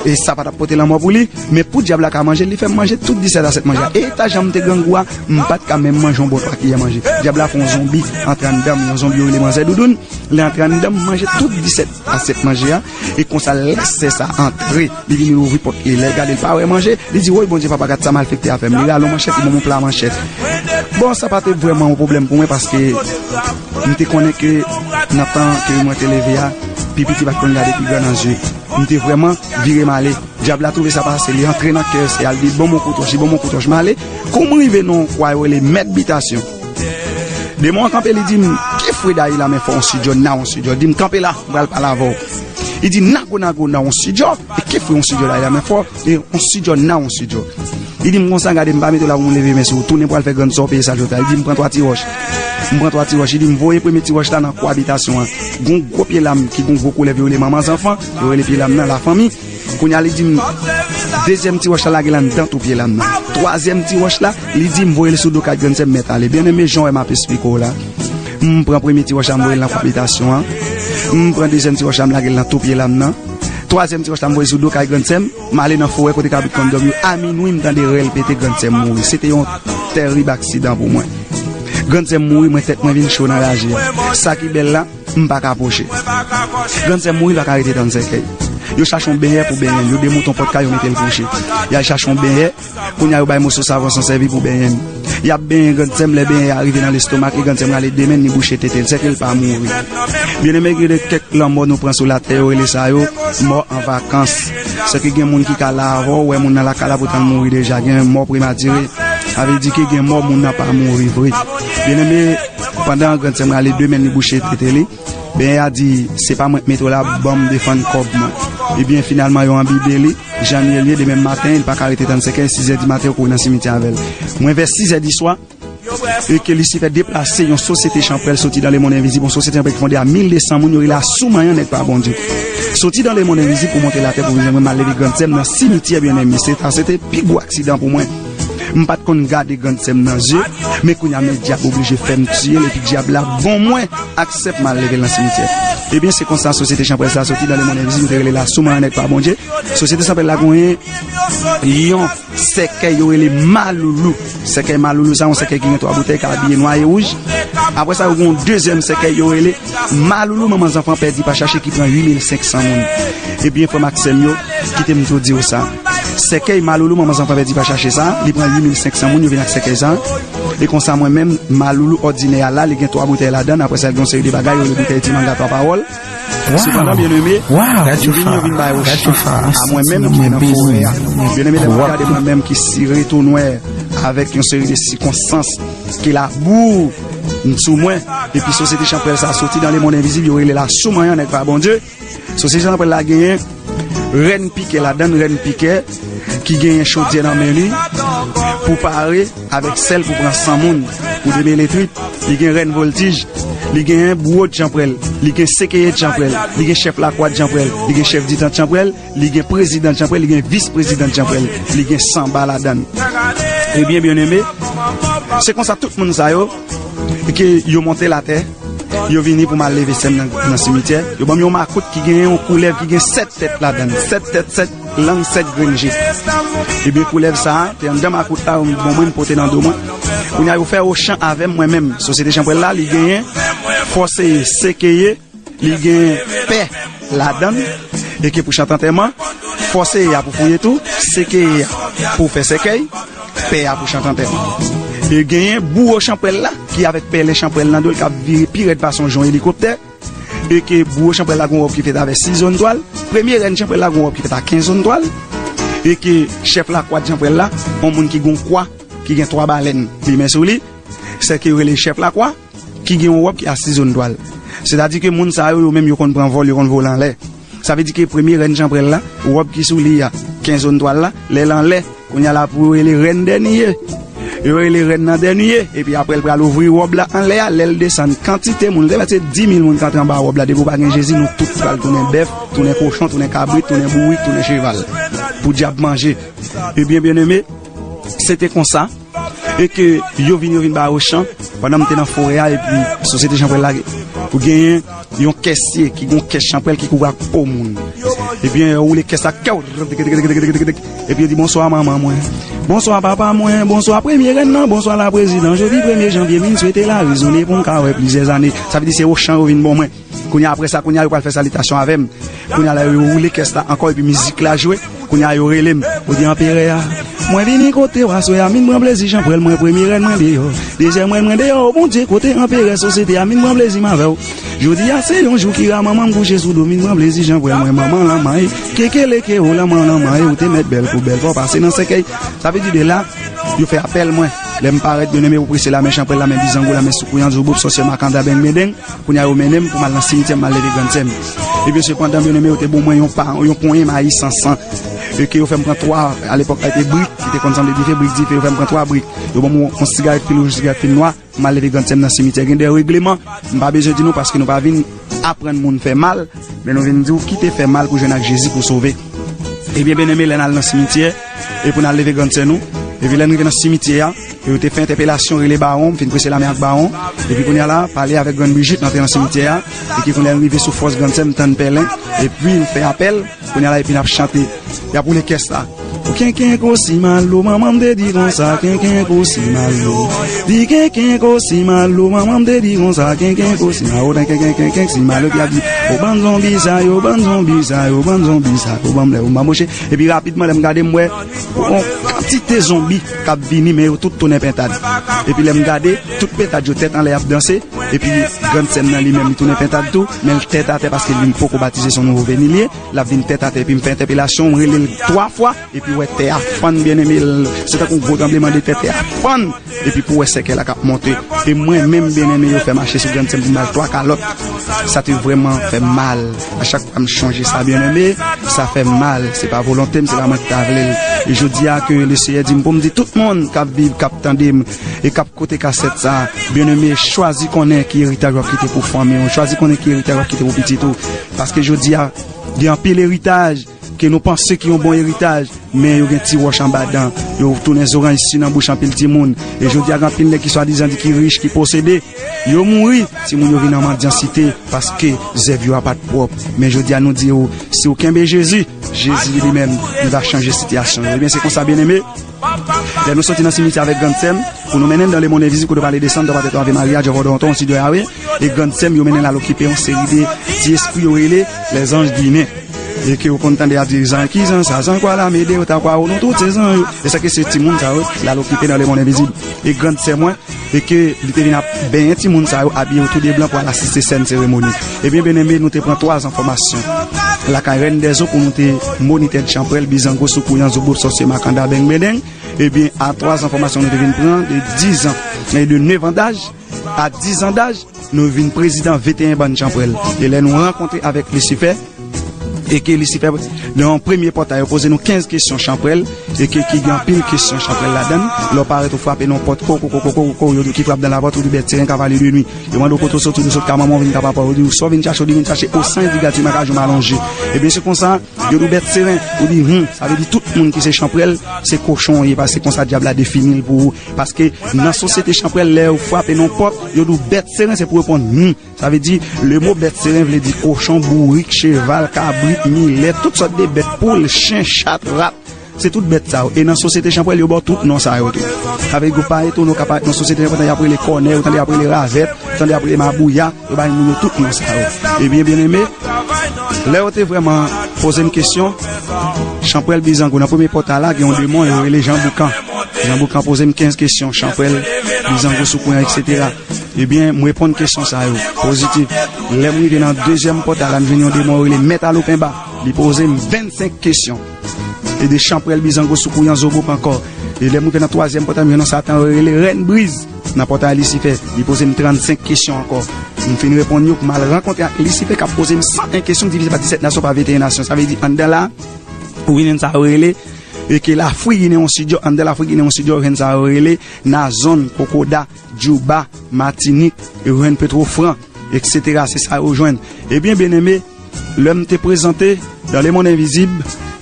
E sa pa t ap pote lanmò pou li, men pou dyab la ka manje l, li fè m manje tout disèt asyèt manje a. E eta jan m te grangou a, m pa t ka menm manje yon bon twa kiyè manje. Dyab la fè yon zonbi antre anndan m, yon zonbi yo rele manzè doudoun. Li antre anndan m, manje tout disèt asyèt manje a. E konsa, lè sè sa antre, li vini louvri pòt li. Lè l gade, l pa wè manje, li di, woy, Bondye, papa, gad sa malfektè a fè m. Li rale yon manchèt, li ban m yon pla manchèt. Bon, sa pa te vrèman yon pwoblèm pou mwen, paske m te konnen ke nan tan ke mwen te leve a, pi piti pa t konn gade pi gran nan zye. M te vrèman vire m ale. Dyab la twouve sa pase, li antre nan kè sè a, li di, ban m yon kout wòch, li ban m yon kout wòch, m ale. Kou m rive nan yon kwa yo rele mèt bitasyon. Demon an kanpe, li di m, ki fwe dayi la men fò, yon sidjò, na yon sidjò. Di m, kanpe la, m pral pale avè w. Li di, nago, nago, na yon sidjò. E ki fwe yon sidjò dayi la men fò, e yon sidjò, na yon sidjò. Li di m konsa, gade, m pa mete w la pou m leve men sou ou, tounen pou al fè grann sè w peye sa l sot la. Li di m pran twa ti wòch. M pran twa ti wòch. Li di m voye premye ti wòch la nan kwa bitasyon an. Gon gwo pye lam ki gon gwo koulèv yo rele manman zanfan, yo rele pye lam nan lafanmi. Kounye a li di m, dezyèm ti wòch la lage l anndan tou pye lam nan. Twazyèm ti wòch la, li di m voye l sou do kay grannsè m mèt ale. Byeneme, jan w wè m ap esplike w la. M pran premye ti wòch la, m voye l nan kwen abitasyon an. M pran dezyèm ti wòch la, m lage l nan tou pye lam nan. Twazyèm ti wòch la, m voye l sou do kay grannsè m. M ale nan forè kote kabrit konn dòmi yo. A minwi, m tande rèl pete, grannsè m mouri. Se te yon tèrib aksidan pou mwen. Grannsè m mouri, mwen tèt mwen vin cho nan raje a. Sa ki bèl la, m pa ka pwoche. Grannsè m mouri, l pa ka rete tann sèkèy. Yo chache yon benyè pou benyen l. Yo demouton pòt kay, yo mete l kouche. Y al chache yon benyè. Kounye a yo bay moso savon san sèvi pou benyen m. Y ap benyen grannsè m, lè benyen a rive nan lestomak li, grannsè m rale de men l, li bouche tete l, sèke l pa mouri. Byeneme, gen de kèk lanmò nou pran sou latè, yo rele sa yo mò an vakans. Sèke gen moun ki ka la avè w, wè moun nan lakay la, poutan l mouri deja, gen mò prematire. Sa vle di ke gen mò moun nan pa mouri vre. Byeneme, pandan grannsè m rale de men l, li bouche tete li, benyen a di, se pa mwen k mete w la, ban m defann kòb mwen. Ebyen, finalman, yo anbide li. Jan l ye, l ye, demen maten, li pa ka rete tann sèkèy, sizè di maten, yo kouri nan simityè avè l. Mwen, vè sizè di swa, e ke Lisifè deplase yon sosyete chanpwèl soti dan lemonn envizib, yon sosyete chanpwèl ki fonde a mil de san moun, yo rele a Soumanyan, nèg pa Bondye. Soti dan lemonn envizib pou monte latè pou vin jwenn mwen, m al leve grannsè m nan simityè, byeneme. Se ta, se te pi gwo aksidan pou mwen. M pa t konn gade grannsè m nan zye, men kounye a, men dyab oblije fè m tiye l, epi dyab la bon mwen aksè pou m al leve l nan simityè. Ebyen, se konsa sosyete chanpwèl sa soti dan lemonn envizib, yo te rele l a Soumanyan, nèg pa Bondye. Sosyete chanpwèl la genyen yon sèkèy yo rele Maloulou. Sèkèy Maloulou sa, yon sèkèy ki gen twa boutèy, ki abiye nwa e wouj. Apre sa, yo gen yon dezyèm sèkèy yo rele Maloulou manman zanfan pèdi pa chache, ki pran uit mil senk san moun. Ebyen, frè m ak sè m yo, kite m tou di w sa. Sèkèy Maloulou manman zanfan pèdi pa chache sa, li pran uit mil senk san moun, yo vin ak sèkèy sa. E konsa, mwen menm, Maloulou òdinè a la, li gen twa boutèy ladan l. Apre sa, li gen yon seri de bagay, yo rele boutèy ti manga twa pawòl. Sepandan, byeneme, yo vin, yo vin bay yo chans a mwen menm ki nan forè a. Byeneme, lè m ap gade mwen menm ki sire tou nwè avèk yon seri de sikonstans ke labou sou mwen, epi sosyete chanpwèl sa soti dan lemonn envizib, yo rele l a Soumanyan, nèg pa Bondye. Sosyete chanpwèl la genyen rèn pikè ladan l, rèn pikè ki genyen chodyè nan men li pou pare avèk sèl pou pran san moun, pou demele trip. Li gen rèn vòltij, li genyen bouwo Djanpwèl, li gen sekeye Djanpwèl, li gen chèf lakwa Djanpwèl, li gen chèf ditan Djanpwèl, li gen prezidan Djanpwèl, li gen vis prezidan Djanpwèl, li gen sanba ladan l. Ebyen, byeneme, se konsa tout moun sa yo, ke yo monte latè, yo vini pou m al leve sè m nan, nan simityè. Yo ban m yon makout ki gen yon koulèv ki gen sèt tèt ladan l, sèt tèt, sèt lang, sèt grenn je. Ebyen, koulèv sa a te anndan makout la, yo bon mwen, m pote nan do mwen. Kounye a, yo fè ochan avè m, mwen menm. Sosyete chanpwèl la, li genyen fòseye, sekeye, li gen pè ladan l, e ke pou chante antèman, fòseye a pou fouye tou, sekeye a pou fè sèkèy, pè a pou chante antèman. E genyen bouwo chanpwèl la, ki avèk pèlen chanpwèl nan do l, k ap vire pi rèd pase yon jon elikoptè, e ke bouwo chanpwèl la gon wòb ki fèt avèk sis zòn twal, premye rèn chanpwèl la gon wòb ki fèt a kenz zòn twal, e ke chèf lakwa chanpwèl la, yon moun ki gon kwa, ki gen twa balèn limen sou li, sèke yo rele chèf lakwa, ki gen yon wòb ki a sis zòn twal. Sètadi ke moun sa yo, yo menm, yo konn pran vòl, yo konn vole anlè. Sa vle di ke premye rèn chanpwèl la, wòb ki sou li a, kenz zòn twal la, lè l anlè, kounye a la pou yo rele rèn dènye. Yo rele rèn nan dènye, epi apre l pral ouvri wòb la anlè a, lè l desann, kantite moun, te mèt se dis mil moun k antre anba wòb la, depi w pa gen Jezi, nou tout pral tounen bèf, tounen kochon, tounen kabrit, tounen bourik, tounen cheval. Pou dyab manje. Ebyen, byeneme, se te konsa. E ke yo vin, yo vin ba yo chan, pandan m te nan forè a, epi sosyete chanpwèl la, ou genyen yon kèsye ki gon kès chanpwèl ki kouvri ak po moun. Ebyen, yo woule kès la, kèw, epi yo di, "Bonswa, manman mwen. Bonswa, papa mwen. Bonswa, premye rèn nan. Bonswa, la prezidan. Jodi premye janvye, vin swete la rezone pou m ka wè plizyè zane." Sa vle di se ochan yo vin ban mwen. Kounye a, apre sa, kounye a, yo pral fè salitasyon avè m. Kounye a la, yo woule kès la ankò, epi mizik la jwe. Kounye a, yo rele m. Yo di, "Anperè a, mwen vini kote w aswè a, vin pran plezi chanpwèl mwen, premye rèn mwen deyò. Dezyèm rèn mwen deyò, o Bondye, kote anperè sosyete a, vin pran plezi m avè w. Jodi a, se yon jou ki ra manman m kouche sou do, vin pran plezi chanpwèl mwen, manman lanmay, kekeleke o, lanman lanmay, ou te mèt bèl kou bèl, fò w pase nan sèkèy." Sa vle di de la, yo fè apèl mwen. Lè m parèt, byeneme, pou prese lamen chanpwèl, lamen bizango, lamen soukouyan, zouboup, sòsyè, makanda, beng, medeng. Kounye a yo mennen m pou m al nan simityè, m al leve grannsè m. Ebyen, sepandan, byeneme, yo te ban mwen yon pa, yon ponyen mayi san san. E ke yo fè m pran twa, alepòk la, te brik, ki te konn sanble dife, brik dife, yo fè m pran twa brik. Yo ban m yon, yon sigarèt fil wouj, yon sigarèt fil nwa, m al leve grannsè m nan simityè. Gen de regleman, m pa bezwen di nou, paske nou pa vin aprann moun fè mal, men nou vin di w kite fè mal pou jwenn ak Jezi pou sove. Ebyen, byeneme, lè n al nan simityè, e pou n al leve grannsè nou, epi lè n rive nan simityè a, e yo te fè entèpelasyon, rele bawon, m fin prese lame ak bawon, epi kounye a la, pale avèk grann Brigitte, n antre nan simityè a, e ki kounye a n rive sou fòs grannsè, m tann pèlen, epi m fè apèl, kounye a la, epi n ap chante, y ap woule kès la. O kenkenko si malo, manman m te di konsa, kenkenko si malo. Di kenkenko si malo, manman m te di konsa, kenkenko si malo, kenkenkenkenken si malo, ki ap di, o bann zonbi sa yo, bann zonbi sa yo, bann zonbi sa yo, ban m lè yo m banboche. Epi rapidman, lè m gade, m wè yon kantite zonbi k ap vini, men yo tout tounen pentad. Epi lè m gade, tout pentad yo tèt anlè y ap danse, epi grannsè m nan li menm, li tounen pentad tou, men l tèt atè paske li poko batize, se yon nouvo veni li ye, l ap vin tèt atè, epi m fè entèpelasyon, m rele l twa fwa, epi w wè tè a fann, byeneme, l, se tankou yon gwo tranblemanntè, tè a fann, epi pou w wè sèkèy la k ap monte. E mwen menm, byeneme, yo fè mache sou grannsè m pou m ba l twa kalòt. Sa te vrèman fè m mal. A chak fwa m chonje sa, byeneme, sa fè m mal. Se pa volonte m, se pa mwen ki ta vle l. E jodi a ke Leseyè di m pou m di tout moun k ap viv, k ap tande m, e k ap koute kasèt sa, byeneme, chwazi konnen ki eritaj w ap kite pou fanmi w, chwazi konnen ki eritaj w ap kite pou pitit ou. Paske jodi a, gen anpil eritaj ke nou panse ki yon bon eritaj, men yo gen ti wòch anba dan, yo tounen zoranj si nan bouch anpil timoun. E jodi a, gen anpil nèg ki swadizan di ki rich, ki posede, yo mouri, timoun yo vin nan mandyansite, paske zèv yo a pa t pwòp. Men jodi a, nou di yo, si w kenbe Jezi, Jezi li menm, li va chanje sitiyasyon yo. Ebyen, se konsa, byeneme, lè nou soti nan simityè avèk grannsè m, pou nou mennen l nan lemonn envizib, kote yo pale de Santa Patria, Ave Maria, Jehovah Odonton, Sido Yahweh, e grannsè m, yo mennen l al okipe yon seri de ti espri yo rele lèzanj ginen. E ke yo konn tande y ap di, zan ki zan sa, zan kwa la mede yo ta kwa ou, nou tout se zan yo. E sa ke se timoun sa yo, l al okipe nan lemonn envizib. E grannsè mwen, e ke li te vin ap benyen timoun sa yo, abiye yo tou de blan pou al asiste sèn seremoni. Ebyen, byeneme, nou te pran twa zan fòmasyon lakay Rèn dèzo pou nou te monitè chanpwèl, bizango, soukouyan, zouboup, sòsye, makanda, beng, bendeng. Ebyen, a twa zan fòmasyon nou te vin pran, de dizan, e de nevan daj, a dizan daj, nou vin prezidan venteyen bann chanpwèl. E lè nou rankontre avèk Lisifè, e ke Lisifè, nan yon premye pòtay, yo poze nou kenz kesyon chanpwèl, e ke ki gen anpil kesyon chanpwèl ladan l. Lè w parèt, ou frape nan pòt, ko, ko, ko, yo di w ki frape dan lapòt, ou di bèt seren, kavalye de nwi. Yo mande w kote w soti, ou di w sot ka manman w, vin ka papa w, yo di w sa w vin chache, ou di vin chache o san e di gad ti makajou m alonje. Ebyen, se konsa, yo di w bèt seren, ou di hum, sa vle di tout moun ki se chanpwèl, se kochon w ye, paske se konsa dyab la defini l pou ou. Paske nan sosyete chanpwèl, lè yo frape nan pòt, yo di w bèt seren, se pou reponn hum. Sa vle di, le mo bèt seren vle di kochon, bourik, cheval, kabrit, milèt, tout sòt de bèt, poul, chen, chat, rat. Se tout bèt sa yo. E nan sosyete chanpwèl, yo ba w tout non sa yo tou. Sa vle di, ou pa etone, ou ka parèt nan sosyete chanpwèl, y ap rele kònè, ou tande y ap rele ravèt, ou tande y ap rele mabouya, yo bay moun yo tout non sa yo. Ebyen, byeneme, lè yo te vrèman poze m kesyon, chanpwèl bizango, nan premye pòtay la, gen yon demon, yo rele Jan Boukan. Jan Boukan poze m kenz kesyon, chanpwèl, bizango, soukouyan, etsetera. Ebyen, m reponn kesyon sa yo, pozitif. Lè m rive nan dezyèm pòtay la, m jwenn yon demon, yo rele Mèt Alopenba. Li poze m vennsenk kesyon. E de chanpwèl, bizango, soukouyan, zouboup ankò. E lè m rive nan twazyèm pòtay, m jwenn yon satan, yo rele Rèn Briz. Nan pòtay Lisifè, li poze m trannsenk kesyon ankò. M fin reponn yo pou m al rankontre ak Lisifè k ap poze m san en kesyon, divize pa disèt nasyon, pa venteyen nasyon. Sa vle di, anndan la, ou jwenn sa yo rele, e ke Lafrik Ginen yon sidyo, anndan Lafrik Ginen yon sidyo, ou jwenn sa yo rele Nazon, Kokoda, Djouba, Matinik, yo jwenn Petwofran, etsetera. Se sa yo jwenn. Ebyen, byeneme, lè m te prezante dan lemonn envizib,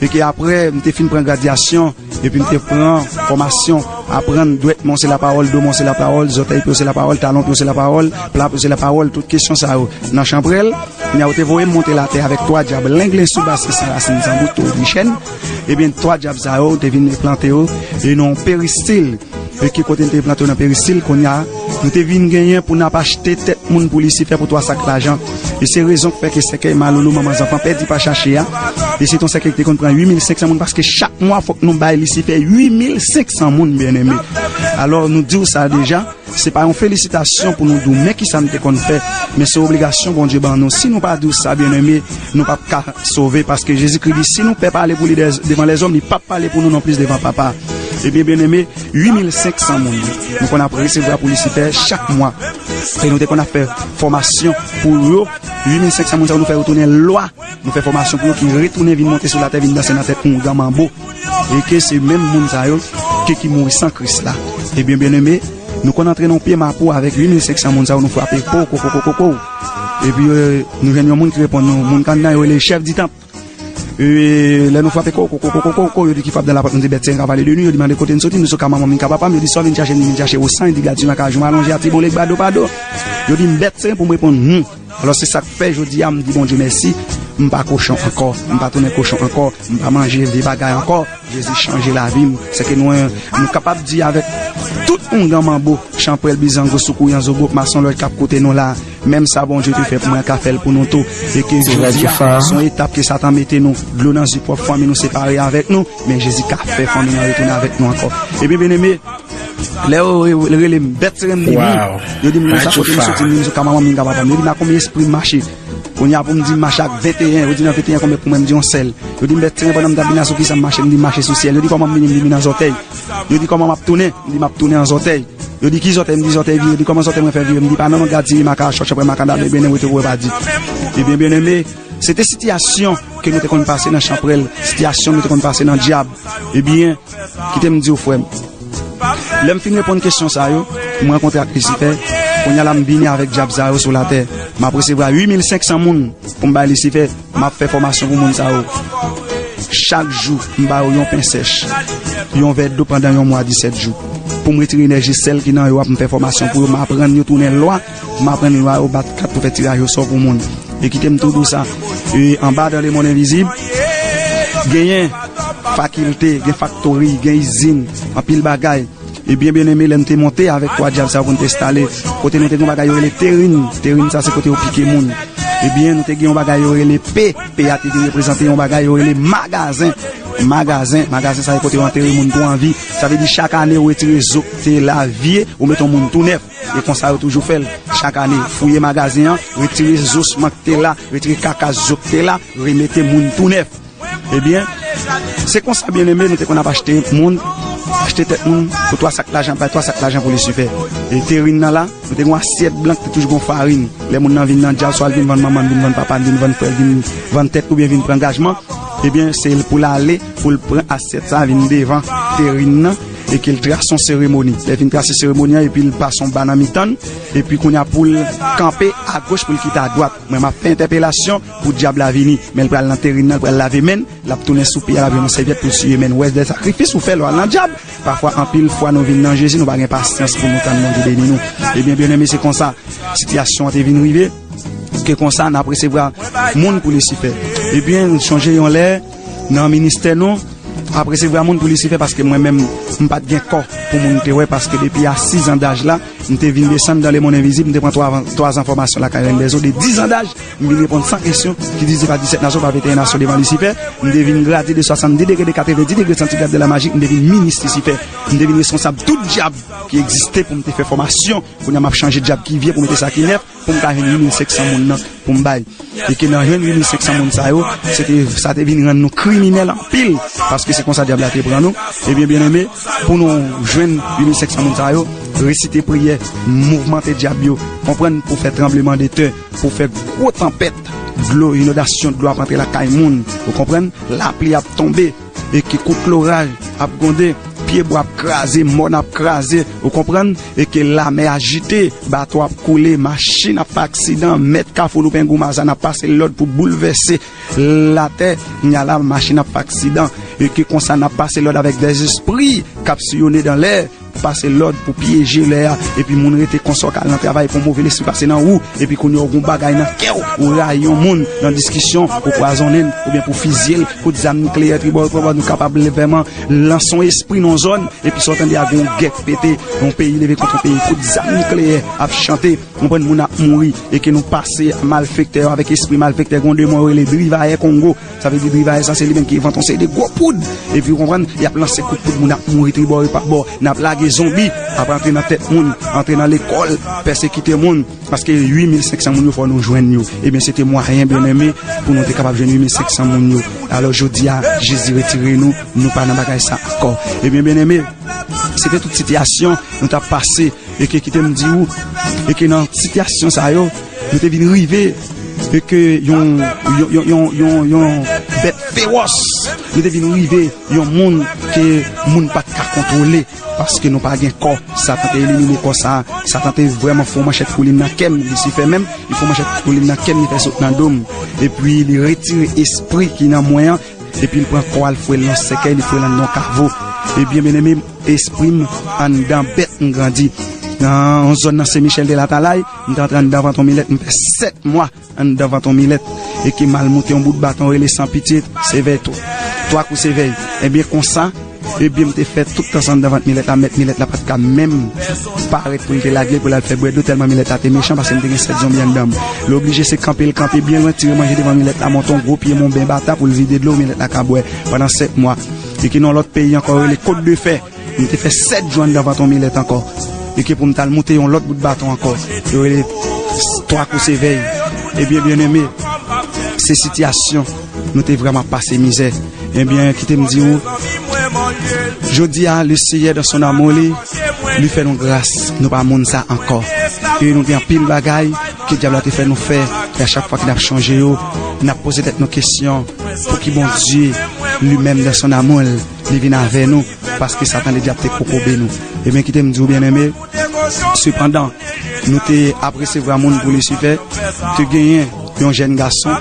e ke apre m te fin pran gradyasyon, epi m te pran fòmasyon, aprann dwèt mwen se lapawòl, do mwen se lapawòl, zòtèy pye w se lapawòl, talon pye w se lapawòl, pla pye w se lapawòl, tout kesyon sa yo. Nan chanpwèl, kounye a yo te voye m monte latè avèk twa dyab, lenglen, soubas, san rasin, san bout, tobichèn. Ebyen, twa dyab sa yo, te vin plante yo, e nan yon peristil, e ki kote n te plante yo nan peristil, kounye a, nou te vin genyen pou n ap achte tèt moun pou Lisifè pou twa sak lajan. E se rezon k fè ke sèkèy maloulou, manman zanfan pèdi pa chache a. E se t on sèkèy ki te konn pran uit mil senk san moun, paske chak mwa fòk nou bay Lisifè uit mil senk san moun, byeneme. Alò, nou di w sa deja, se pa yon felisitasyon pou nou di w, men kisa n te konn fè, men se obligasyon Bondye ban nou. Si nou pa di w sa, byeneme, nou p ap ka sove, paske Jezikri di, si nou pè pale pou li dè-, devan lèzòm, li p ap pale pou nou nonplis devan Papa. Ebyen, byeneme, uit mil senk san moun nou konn ap resevwa pou Lisifè chak mwa. E nou te konn ap fè fòmasyon pou yo. Uit mil senk san moun sa yo, nou fè yo tounen lwa. Nou fè fòmasyon pou yo ki retounen vin monte sou latè, vin danse nan tèt oungan manbo. E ke se menm moun sa yo ke ki mouri san Kris la. Ebyen, byeneme, nou konn antre nan pye mapou avèk uit mil senk san moun sa yo, nou frape po, ko, ko, ko, ko, ko. Epi, euh, nou jwenn yon moun ki reponn nou, moun k anndan yo rele chèf di tanp. E, lè nou frape ko, ko, ko, ko, ko, ko, ko, yo di ki frap dan lapòt, nou di bèt seren ka pale de nou, yo di mande kote n soti, m di sou ka manman m, m ka papa m, yo di sa w vin chache, m vin chache Wosan, di gad sou makajou, m alonje a ti bon lèg bado pado. Yo di m bèt seren pou m reponn, hmm. Alò, se sa k fè jodi a, m di Bondye mèsi, m pa kochon ankò, m pa tounen kochon ankò, m pa manje vye bagay ankò. Jezi chanje lavi m. Sèke nou, nou kapab di avèk tout ongan manbo, chanpwèl, bizango, soukouyan, zogo, mason, lòt k ap koute nou la, menm sa Bondye te fè pou mwen, ka fè l pou nou tou. E ke jodi a, se yon etap ke Satan mete nou, dlo nan zye pwòp fanmi nou separe avèk nou, men Jezi ka fè fanmi nan retounen avèk nou ankò. Ebyen, byeneme, lè yo re-, rele m bèt seren m di wi, yo di m konsa kote m soti, m di m sou ka manman m, m ka papa m. Yo di m a konbyen espri m mache. Kounye a pou m di m mache ak venteyen, yo di nan venteyen konbyen pou mwen, m di yon sèl. Yo di m bèt seren pandan m t ap vin la sou kisa m mache, m di m mache sou syèl. Yo di kòman m vin, m di m vin nan zòtèy. Yo di kòman m ap tounen, m di m ap tounen an zòtèy. Yo di ki zòtèy, m di zòtèy vire. Yo di kòman zòtèy mwen fè vire, m di pa nan non gad ti makachòch apre makandal, ebyen, nou rete pou pati. Ebyen, byeneme, se te sitiyasyon ke nou te konn pase nan chanpwèl, sitiyasyon nou te konn pase nan dyab. Ebyen, kite m di w, frè m. Lè m fin reponn kesyon sa yo, m rankontre ak Lisifè, kounye a la m vini avèk dyab sa yo sou latè. M ap resevwa uit mil senk san moun pou m bay Lisifè, m ap fè fòmasyon pou moun sa yo. Chak jou, m ba yo yon pen sèch, yon vè dlo pandan yon mwa, disèt jou. Pou m retire enèji sèl ki nan yo ap, m fè fòmasyon pou yo, m aprann yo tounen lwa, m aprann lwa yo bat kat pou fè tiraj osò pou moun. E kite m tou di w sa, e anba dan lemonn envizib, genyen fakilte, gen faktori, gen izin, anpil bagay. Ebyen, byeneme, lè n te monte avèk twa dyab sa yo pou n te enstale, kote nou te gen yon bagay yo rele terin. Terin sa se kote yo pike moun. Ebyen, nou te gen yon bagay yo rele pe. Pe a te vin reprezante yon bagay yo rele magazen. Magazen, magazen sa se kote yo antere moun tou an vi. Sa vle di chak ane ou retire zo k te la vye, ou mete yon moun tou nèf. E konsa yo toujou fè l. Chak ane, fouye magazen an, retire zo sman k te la, retire kaka zo k te la, remete moun tou nèf. Ebyen, se konsa, byeneme, nou te konn ap achte moun, achte tèt moun pou twa sak lajan, bay twa sak lajan pou Lisifè. E terin nan la, nou te gen yon asyèt blan ki te toujou gen farin. Lè moun nan vin nan dyab, swa l vin vann manman l, vin vann papa l, vin vann frè l, vin vann tèt oubyen vin pran angajman, ebyen, se l pou l ale, pou l pran asyèt sa, vin devan terin nan, e ke l trase yon seremoni. Lè l fin trase seremoni an, epi l pase yon ba nan mitan l, epi kounye a pou l kanpe agoch, pou l kite adwat. Mwen, m ap fè entèpelasyon pou dyab la vini, men l pral nan terin nan, l pral lave men l, l ap tounen sou pye a, l ap jwenn yon sèvyèt pou l siye men l. Ou wè, de sakrifis ou fè lè w al nan dyab. Pafwa, anpil fwa, nou vin nan Jezi, nou pa gen pasyans pou nou tann Bondye beni nou. Ebyen, byeneme, se konsa sitiyasyon an te vin rive, ke konsa n ap resevwa moun pou Lisifè. Ebyen, sonje yon lè, nan ministè nou, ap resevwa moun pou Lisifè, paske mwen menm, m pa t gen kò pou moun te wè, paske depi a sis an daj la, m te vin desann dan lemonn envizib, m te pran twa, twa zan fòmasyon lakay Rèn dèzo, de dis an daj, m vin reponn san kesyon ki divize pa disèt nasyon, pa venteyen nasyon devan Lisifè, m te vin gradye de swasanndis degre, de katrevendi degre santigrad de la maji, m te vin minis Lisifè, m te vin responsab tout dyab ki egziste pou m te fè fòmasyon, kounye a m ap chanje dyab ki vye pou mete sa ki nèf, pou m ka jwenn uit mil senk san moun nan pou m bay. E ke nan jwenn uit mil senk san moun sa yo, se te, sa te vin rann nou kriminèl anpil, paske se konsa dyab la te pran nou. Ebyen, byeneme, pou nou jwenn uit mil senk san moun sa yo, resite priyè, mouvmante dyab yo, konprann, pou fè tranbleman de tè, pou fè gwo tanpèt, dlo, inondasyon, dlo ap antre lakay moun, ou konprann, lapli ap tonbe, e ke kout loraj ap gwonde, pye bwa ap kraze, mòn ap kraze, ou konprann, e ke lamè ajite, bato ap koule, machin ap fè aksidan, mèt Kafou Loupengou Mazàn ap pase lòd pou boulvèse latè, kounye a la machin ap fè aksidan, e ke konsa n ap pase lòd avèk dèzespri k ap siyone dan lè, pase lòd pou pyeje lè a, epi moun rete konsa, w ka al nan travay pou move lespri pase nan ou, epi kounye a w gen yon bagay nan kè w, ou rayi yon moun nan diskisyon, ou pwazonnen l, oubyen pou fizye l, kout zam nikleyè tribò, tribò, nou kapab vrèman lanse yon espri nan yon zòn, epi sa w tande a gen yon gè k pete, yon peyi leve kont yon peyi, kout zam nikleyè ap chante, konprann, moun ap mouri, e ke nou pase malfektè yo avèk espri malfektè, gen yon demon yo rele Drivayè Kongo, sa vle di Drivayè sa se li menm ki envante yon seri de gwo poud. Epi ou konprann, y ap lanse kout poud, moun ap mouri tribò e pa bò. N ap lage zonbi, ap antre nan tèt moun, antre nan lekòl, pèsekite moun. Paske uit mil senk san moun yo fò nou jwenn yo. Ebyen, se te mwayen, byeneme, pou nou te kapab jwenn uit mil senk san moun yo. Alò, jodi a, Jezi retire nou, nou pa nan bagay sa ankò. Ebyen, byeneme, se te tout sitiyasyon nou t ap pase. E ke kite m di ou, e ke nan sitiyasyon sa yo, nou te vin rive, e ke yon, yon, yon, yon, yon, yon bèt fewòs, nou te vin rive yon moun ke moun pa t ka kontwole, paske nou pa gen kò. Satan te elimine kò sa a. Satan te vrèman fè yon manchèt koulin nan kè m, Lisifè menm, li fè yon manchèt koulin nan kè m, li fè sot nan do m. Epi li retire espri ki nan mwen an, epi li pran kò a, l fouye l nan sèkèy, li fouye l anndan yon kavo. Ebyen, byeneme, espri m anndan bèt m grandi. Nan yon zòn nan Sen Michèl de Latalay, m te antre anndan vant yon milèt, m fè sèt mwa anndan vant yon milèt, e ke m al moute yon bout baton rele San Pitye, sevèy tou. Twa kou sevèy. Ebyen, konsa, ebyen, m te fè tout tan sa anndan vant milèt la, mèt milèt la pa t ka menm parèt pou l te lage l, pou l al fè bwè dlo, tèlman milèt la te mechan, paske m te gen sèt zonbi anndan m. L oblije se kanpe l kanpe byen lwen, tire manje devan milèt la, monte yon gwo pye monben bata pou l vide dlo, milèt la ka bwè pandan sèt mwa. E ke nan yon lòt peyi ankò, rele Kot de Fè. M te fè sèt jou anndan vant yon milèt ankò. E ke pou m t al moute yon lòt bout baton ankò. Yo rele twa kou sevèy. Ebyen, byeneme, se sitiyasyon nou te vrèman pase mizè. Ebyen, kite m di w, jodi a, le Seyè dan son amou li, li fè nou gras, nou pa moun sa ankò. E nou gen anpil bagay ke dyab la te fè nou fè, e a chak fwa ke n ap chonje yo, n ap poze tèt nou kesyon, pouki Bondye, li menm dan son amou l, li vin avè nou, paske Satan ledyab te kokobe nou. Ebyen, kite m di w, byeneme, sepandan, nou te ap resevwa moun pou Lisifè, te genyen yon jèn gason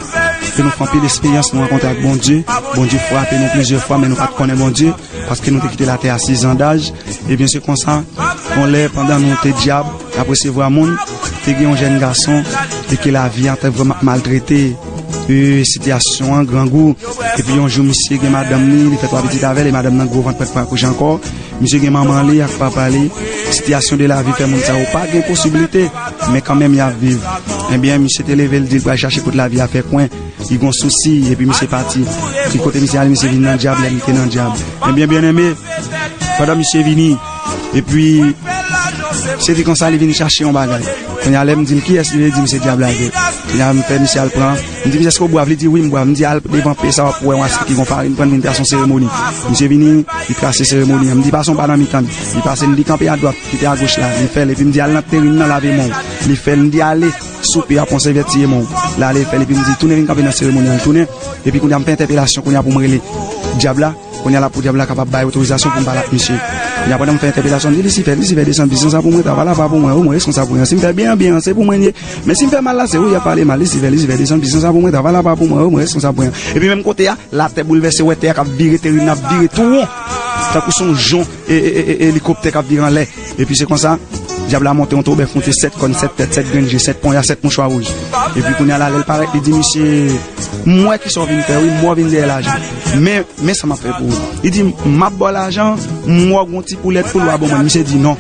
ke nou fè anpil esperyans, nou rankontre ak Bondye. Bondye frape nou plizyè fwa, men nou pa t konnen Bondye, paske nou te kite latè a sizandaj. Ebyen, se konsa, yon lè, pandan nou te dyab, ap resevwa moun, te gen yon jèn gason, e ke lavi a te vrèman maltrete, e, sitiyasyon an, grangou. Epi yon jou, misye gen madanm li, li fè twa pitit avè l, e madanm nan gwo vant, pa t ka akouche ankò. Misye gen manman li ak papa li. Sitiyasyon de lavi fè moun sa yo pa gen posiblite. Men kanmenm, y ap viv. Ebyen, misye te leve, l di l pral chache kote lavi a fè kwen. Li gon sousi, epi misye pati. Ki kote misye ale, misye vin nan dyab, lè li te nan dyab. Ebyen, byeneme, pandan misye vini, epi, se te konsa li vin chache yon bagay. Kounye a, lè m di l kiyès li ye, li di m se dyab la vre. Kounye a, m fè misye al pran. M di misye, èske w bwav? Li di wi, m bwav. M di al devan pye sa, w ap wè yon asyèt ki gon farin, pran vin trase yon seremoni. Misye vini, li trase seremoni an. M di pase yon ba nan mitan l. Li pase, m di kanpe adwat, kite agoch la. Li fè l, epi m di al nan terin nan, lave men w. Li fè l, m di ale sou pye a, pran sèvyèt siye men w. L ale, fè l, epi m di tounen vin kanpe nan seremoni an. Li tounen, epi kounye a, m fè entèpelasyon kounye a pou m rele dyab la. Kounye a la pou dyab la kapab bay otorizasyon pou m pale ak misye. Kounye a pandan m fè entèpelasyon, m di Lisifè, Lisifè desann, pwisans la pou mwen, travay la pa pou mwen, o mwen reskonsab pou mwen. Si m fè byen, byen an, se pou mwen l ye. Men si m fè mal la, se ou y ap pale mal. Lisifè, Lisifè desann, pwisans la pou mwen, travay la pa pou mwen, o mwen reskonsab pou mwen. Epi menm kote a, latè boulvèse, wè tè a k ap vire, terin nan ap vire tou won. Tankou se yon jon e, e, e, e, elikoptè k ap vire anlè. Epi se konsa, dyab la monte yon twou bèf, monte sèt kòn, sèt tèt, sèt grenn je, sèt ponya, sèt mouchwa wouj. Epi kounye a la, lè l parèt, li di misye, m wè kisa w vin fè, wi, m wè w vin dèyè lajan. Men, men sa m ap fè pou ou. Li di, m ap ba w lajan, m wè w gon ti poulèt poul w a ban mwen. Misye di non.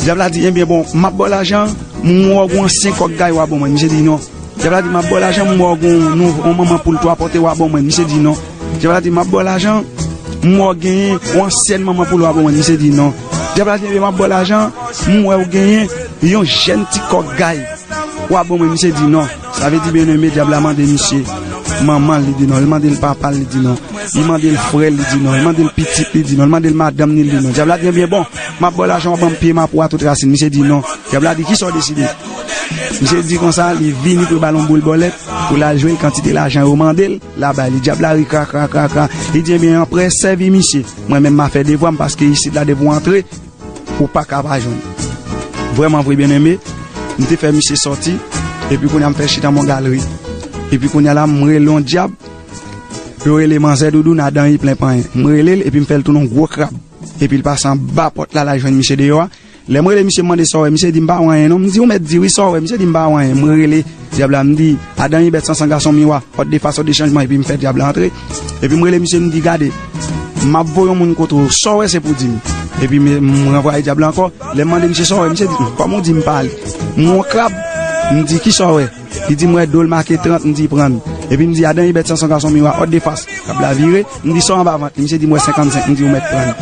Dyab la di, ebyen bon, m ap ba w lajan, m wè w gon ansyen kòk gay w a ban mwen. Misye di non. Dyab la di, m ap ba w lajan, m wè w gon nou, yon manman poul twa pòte w a ban mwen. Misye di non. Dyab la di, m ap ba w lajan, m wè w genyen yon ansyèn manman poul w a ban mwen. Misye di non. Dyab la di, ebyen, m ap ba w lajan, m wè w genyen yon jèn ti kòk gay w a ban mwen. Misye di non. Sa vle di, byeneme, dyab la mande misye manman l, li di non. Li mande l papa l, li di non. Li mande l frè l, li di non. Li mande l pitit, li di non. Li mande l madanm ni, li di non. Dyab la di, ebyen, bon, m ap ba w lajan, w ap ban m pye mapou a tout rasin. Misye di non. Dyab la di, kisa w deside? Misye di konsa, li vini pou l ba l yon boul bòlèt, pou l al jwe l, kantite lajan yo mande l, l a bay li. Dyab la ri kra, kra, kra, kra. Li di, ebyen, anprè, sèvi misye. Mwen menm, m a fè devwa m, paske isit la, depi w antre, ou pa ka pa jwenn. Vrèman vre, byeneme, m te fè misye sòti, epi kounye a m fè chita m yon galri. Epi kounye a la, m rele yon dyab, yo rele manzè doudoun, adan li plen panyen. M rele l, epi m fè l tounen yon gwo krab. Epi l pase anba pòt la, l al jwenn misye deyò a. Lè m rele misye, m mande sa w wè, misye di m pa wè anyen non. M di ou mèt di wi, sa w wè? Misye di m pa wè anyen. M rele dyab la, m di, adan li bèt san san gason miwa, òd de fas, òd de chanjman, epi m fè dyab la antre. Epi m rele misye, m di, gade, m ap voye yon moun kote w, sa w wè se pou di m. Epi m, m ranvwaye dyab la ankò. Lè m mande misye sa w wè, misye di, kòman w di m pa ale? M wè yon krab, m di, kisa w wè? Li di m wè do l make trant, m di pran l. Epi m di, adan li bèt san san gason miwa, òd de fas. Krab la vire, m di sa w anba vant li? Misye di m wè senkannsenk, m di ou mèt pran l.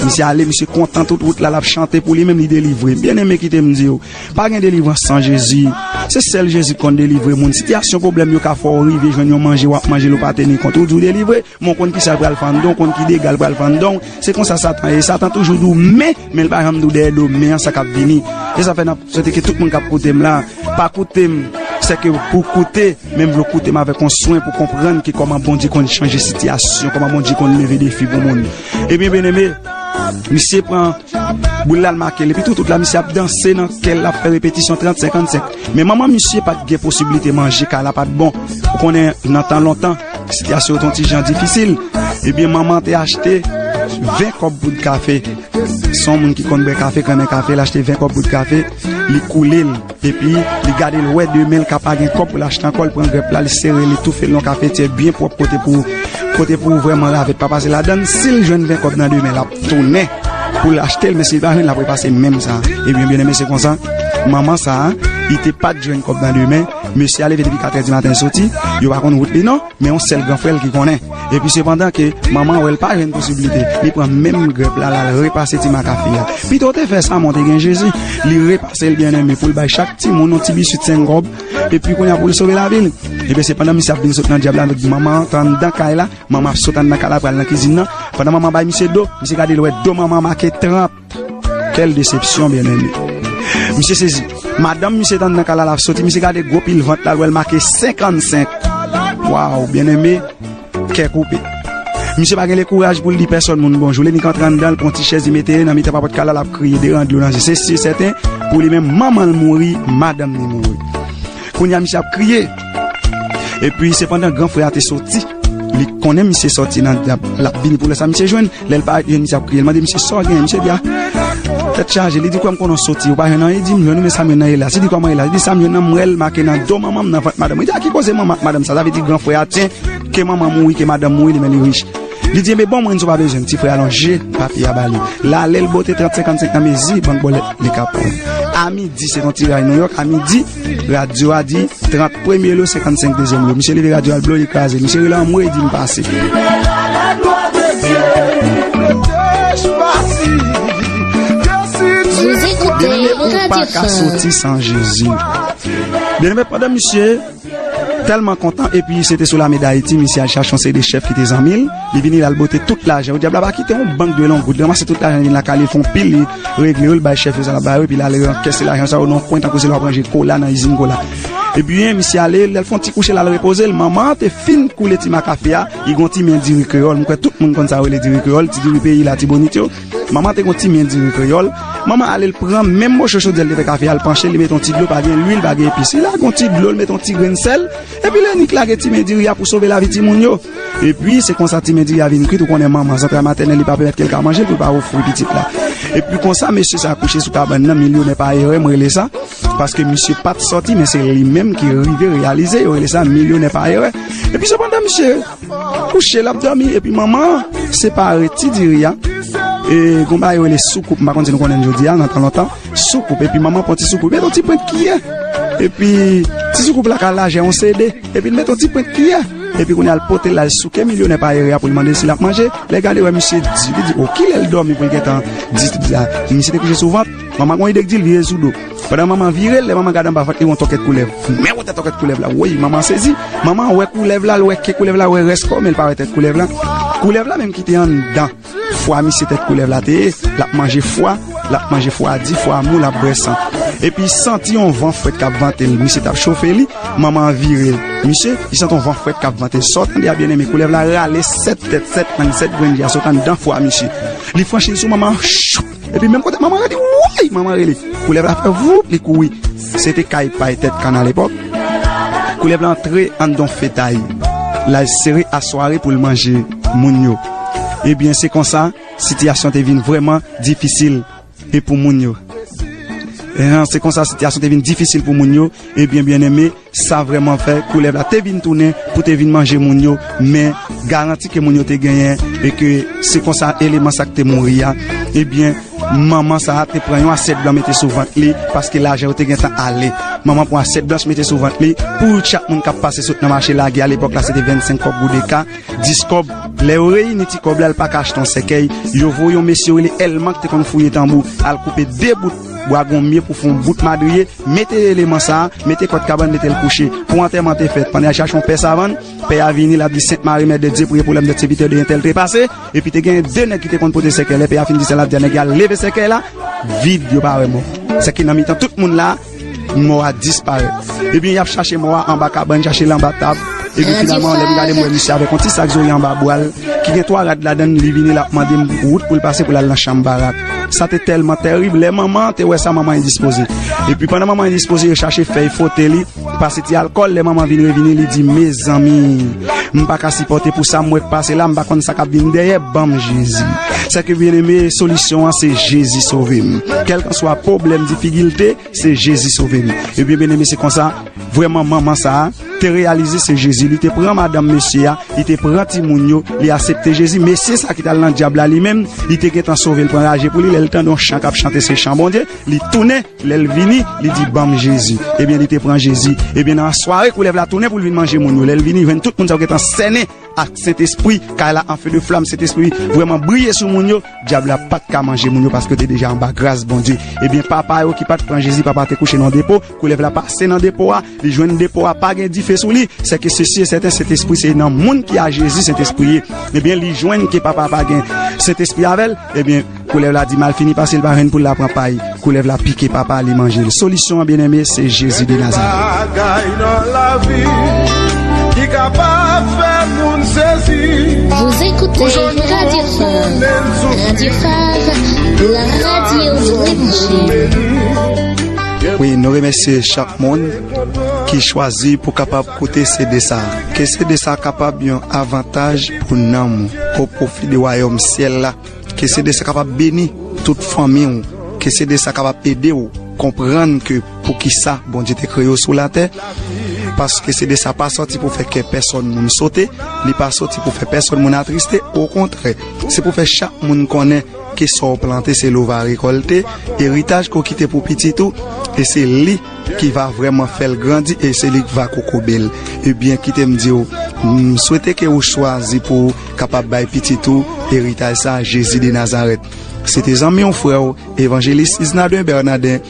Misye ale, misye kontan tout wout la, l ap chante pou li menm, li delivre. Byeneme, kite m di w, pa gen delivrans san Jezi. Se sèl Jezi k konn delivre moun. Sitiyasyon pwoblèm yo ka fè w rive jwenn yon manje w ap manje l ou pa teni kont. Ou di w delivre, men w konn kisa l pral fè anndan w, w konn ki dega l pral fè anndan w. Se konsa Satan ye. Satan toujou di w men, men l pa janm di w dèyè do men an sa k ap vini. E sa fè n ap swete ke tout moun k ap koute m la, pa koute m sèke pou koute, men m vle w koute m avèk yon swen pou konprann ke kòman Bondye konn chanje sitiyasyon, kòman Bondye konn leve defi pou moun. Ebyen, byeneme, Misye pran boul la, l make l. Epi tou, tout la, misye ap danse nan kè l, l ap fè repetisyon trant, senkannsenk. Men manman misye pa t gen posiblite manje, kay la pa t bon. Ou konnen, nan tan lontan, sitiyasyon yo te yon ti jan difisil. Ebyen, manman te achte ven kòb poud kafe. Se yon moun ki konn bwè kafe, k renmen kafe, l achte ven kòb poud kafe, li koule l. Epi, li gade l wè demen l ka pa gen kòb pou l achte ankò, l pran grèp la, li sere, li toufe l nan kafetyè byen pwòp kote pou, kote pou vrèman ravèt pa pase ladan l. Si l jwenn ven kòb nan demen, l ap tounen pou l achte l, men si l pa jwenn, l ap repase menm sa. Ebyen, byeneme, se konsa, manman sa a, li te pa t jwenn kòb nan demen, mesye a leve depi katrè di maten, l soti, yo pa konn wout li non. Men yon sèl gran frè l ki konnen. Epi sepandan ke manman wè l pa jwenn posiblite, li pran menm grèp la, l al repase ti makafe a. Pito w te fè sa, men w te gen Jezi. Li repase l, byeneme, pou l bay chak timoun yon ti biswit senk kòb. Epi kounye a pou l sove lavi l. Ebyen, sepandan misye ap vin sot nan dyab la, manman an t anndan kay la, manman ap sot anndan kay la, pral nan kizin nan. Pandan manman bay misye do, misye gade l wè do manman an make trant. Kèl desepsyon, byeneme. Misye sezi. Madanm misye t anndan kay la, l ap soti, misye gade gwo pil vant la, l wè l make senkannsenk. Waw, byeneme, kè koupe. Misye pa gen le kouraj pou l di pèsòn moun bonjou. Li nik antre anndan, l pran ti chèz, li mete nan mitan papòt kay la, l ap kriye, de ran dlo nan je. Se si e sèten, pou li menm, manman l mouri, madanm li mouri. Kounye a, misye ap kriye. Epi, sepandan, gran frè a te soti. Li konnen misye soti nan dyab. L ap vini pou lè sa misye jwenn. Lè l pa jwenn misye ap kriye, l mande misye sa w genyen. Misye di, a, tèt chaje. Li di, kwè m konnen w soti, ou pa jwenn anyen. Li di, m jwenn ou, men sa m jwenn nan ye la. Li di, kòman ye la? Li di, sa m jwenn nan, m wè l make nan do manman m, nan vant madanm mwen. Li di, a ki koze manman, madanm sa? Sa vle di gran frè a, tyen, ke manman mouri, ke madanm mouri, li men li rich. Li di, enben, ban mwen, si w pa bezwen l. Ti frè a lonje papye a ba li. L ale, l bote trant senkannsenk nan mezi bank bòlèt li ka pran. A midi, se t on tiraj Nouyòk, a midi, radyo a di, trant premye lo, senkannsenk dezyèm lo. Misye leve radyo a, l blow, li kraze. Misye rele anmwe, li di m pase. Vous écoutez Byeneme, ou pa Radio ka Son. Soti san Jezi. Byeneme, pandan misye tèlman kontan, epi se te sou Lame Dayiti, misye al chache yon seri de chèf ki te zanmi l, li vini, l al bote tout lajan yo. Dyab la pa kite yon bank dwe l yon goud, li ranmase tout lajan, li vin lakay li, l fè yon pil, li regle yo, l bay chèf yo sa l ap ba yo, epi l al rankèse lajan sa yo nan yon kwen tankou se lè w ap ranje kola nan izin kola. Ebyen, misye ale, lè l fè yon ti kouche, l al repoze l, manman an te fin koule ti makafe a, li gen yon ti men diri kreyòl, m kwè tout moun konn sa yo rele diri kreyòl, ti diri peyi Latibonit yo. Manman te gen yon ti men diri kreyòl. Manman ale, l pran menm moso chodyè l te fè kafe a, l panche, li mete yon ti dlo, pa gen lwil, pa gen epis. Li lage yon ti dlo, l mete yon ti grenn sèl. Epi l annik lage ti men diri a pou sove lavi timoun yo. Epi, se konsa ti men diri a vin kwit, ou konnen manman, zantray matènèl, li pa pèmèt ke l ka manje l pou l pa ofri pitit la. Epi konsa, mesye sa kouche sou kabann nan, milyonè pa erè, m rele sa. Paske misye pa t sòti, men se li menm ki rive reyalize, yo rele sa milyonè pa erè. Epi sepandan, misye kouche, l ap dòmi, epi manman an separe ti diri a. E gon bagay yo rele soukoup, m pa konn si nou konnen l jodi a, nan tan lontan. Soukoup, epi manman pran ti soukoup, mete yon ti pwent kiyè. Epi ti soukoup la ka lajè yon C D, epi l mete yon ti pwent kiyè. Epi kounye a l pote l al souke milyonè pa erè a pou l mande si l ap manje. Lè l gade wè misye di, li di, o, kilè l dòmi pou l gentan di sa? Misye te kouche sou vant. Manman gon ide k di l vire sou do. Pandan manman vire l, lè manman gade anba vant li, wè yon tòkèt koulèv. Men wè tèt tòkèt koulèv la. Woy, manman sezi. Manman wè koulèv la, l wè ke koulèv la, wè rès kò, men l pa wè tèt koulèv la. Koulèv la menm ki te anndan fwa misye, tèt koulèv la te ye, l ap manje fwa, l ap manje fwa di, fwa mou, l ap bwè san. Epi santi yon van frèt k ap vante l, misye t ap chofe li, manman an vire l. Misye, li santi yon van frèt k ap vante l. Sa w tande a, byeneme, koulèv la rale sèt tèt, sèt lang, sèt grenn je a sot anndan fwa misye. Li franchi l sou manman an, choup! Epi menm kote manman rele, woy! Manman rele. Koulèv la fè voup, li kouri. Se te kay pay tèt kann alepòk. Koulèv la antre anndan fetay. L al sere asware pou l manje moun yo. Ebyen, se konsa, sitiyasyon te vin vrèman difisil e pou moun yo. E, se konsa, sitiyasyon te vin difisil pou moun yo. Ebyen, byeneme, sa vrèman fè koulèv la te vin tounen pou te vin manje moun yo, men garanti ke moun yo te genyen, e ke se konsa eleman sa k te mouri a, ebyen, manman sa a te pran yon asyèt blan mete sou vant li, paske lajan yo te gentan ale. Manman pran asyèt blanch mete sou vant li, pou chak moun k ap pase sot nan mache lage a, lepòk la se te vennsenk kòb goudeka, dis kòb. Lè yo reyini ti kòb la, l pa ka achte yon sèkèy. Yo voye yon mesye yo rele Èlman ki te konn fouye tanbou, al koupe de bout bwa gonmye pou fè yon bout madriye, mete eleman sa a, mete kòd kabann, mete l kouche. Pou antèman te fèt, pandan y al chache yon pè savann, pè a vini, l ap di, Sent Mari, Mè de Dye, priye pou lè m dèt sèvitè de entèl trepase. Epi te gen de nèg ki te konn pote sèkèy. Lè pè a fin di sa, l ap di a nèg la, leve sèkèy la, vid, yo pa wè mò. Sèke nan mitan tout moun la, mò a disparèt. Ebyen, y ap chache mò a anba kabann, chache l anba tab. Epi finalman, lè m gade, m wè misye avèk yon ti sak zòrye anba bra l, ki gen twa rad ladan l, li vini, l ap mande m wout pou l pase pou l al nan chanm barak. Sa te tèlman tèrib, lè manman an te wè sa, manman endispoze. Epi pandan manman endispoze, yo chache fèy fwote li, pase ti alkòl, lè manman vin revini, li di, mezanmi, m pa ka sipòte pou sa m wè k pase la, m pa konn sa k ap vin dèyè, ban m Jezi. Sèke byeneme, solisyon an se Jezi sove m. Kèlkanswa pwoblèm, difikilte, se Jezi sove m. Ebyen, byeneme, se konsa, vrèman, manman sa a te reyalize se Jezi. Li te pran madanm mesye a, li te pran timoun yo, li aksepte Jezi. Mesye sa ki t al nan dyab la, li menm, li te gentan sove, l pran raje pou li. Lè l tande yon chan k ap chante, se chan Bondye, li tounen. Lè l vini, li di, ban m Jezi. Ebyen, li te pran Jezi. Ebyen, nan sware, koulèv la tounen pou l vin manje moun yo. Lè l vini, jwenn tout moun sa yo gentan sènen ak Sentespri, kay la an fe de flam, Sentespri vrèman briye sou moun yo, dyab la pa t ka manje moun yo paske yo te deja anba gras Bondye. Ebyen, papa yo ki pa t pran Jezi, papa te kouche nan depo, koulèv la pase nan depo a, li jwenn depo a pa gen dife sou li, sèke sesi e sèten, Sentespri se nan moun ki a Jezi, Sentespri ye. Ebyen, li jwenn ke papa pa gen Sentespri avè l, ebyen, koulèv la di malfini pase l pa jwenn pou l la pran pay. Koulèv la pike papa li manje l. Solisyon an, byeneme, se Jezi de Nazarèt. Bagay nan lavi ki kapab fè moun sezi. Vous écoutez Radio Phare. Radio Phare, la radio de l'évangile. Wi, nou remèsye chak moun ki chwazi pou kapab koute C D sa. Ke C D sa kapab yon avantaj pou nanm ou, o pwofi de wayòm syèl la. Ke C D sa kapab beni tout fanmi w. Ke C D sa kapab ede w konprann ke poukisa Bondye te kreye w sou latè. Paske C D sa pa sòti pou fè kè pèsòn moun sote, li pa sòti pou fè pèsòn moun atriste, okontrè, se pou fè chak moun konnen ke sa w plante se li w va rekòlte, eritaj ke w kite pou pitit ou, e se li ki va vrèman fè l grandi e se li ki va kokobe l. Ebyen, kite m di w, m swete ke ou chwazi pou ou kapab bay pitit ou eritaj sa a, Jezi de Nazarèt. Se te zanmi w, frè w, evanjelis Isnarden Bernardin,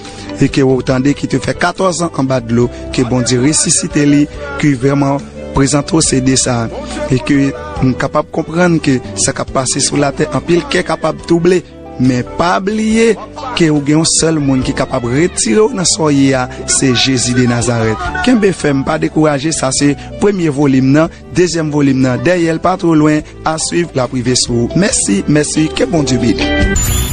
e ke ou tande ki te fè katòz an anba dlo, ke Bondye resisite li, ki vrèman prezante w C D sa a, e ke m kapab konprann ke sa k ap pase sou latè, anpil kè kapab twouble. Men pa bliye ke ou gen yon sèl moun ki kapab retire w nan sa w ye a, se Jezi de Nazarèt. Kenbe fèm, pa dekouraje, sa se premye volim nan, dezyèm volim nan dèyè l pa twò lwen, a swiv, l ap rive sou ou. Mèsi, mèsi, ke Bondye beni.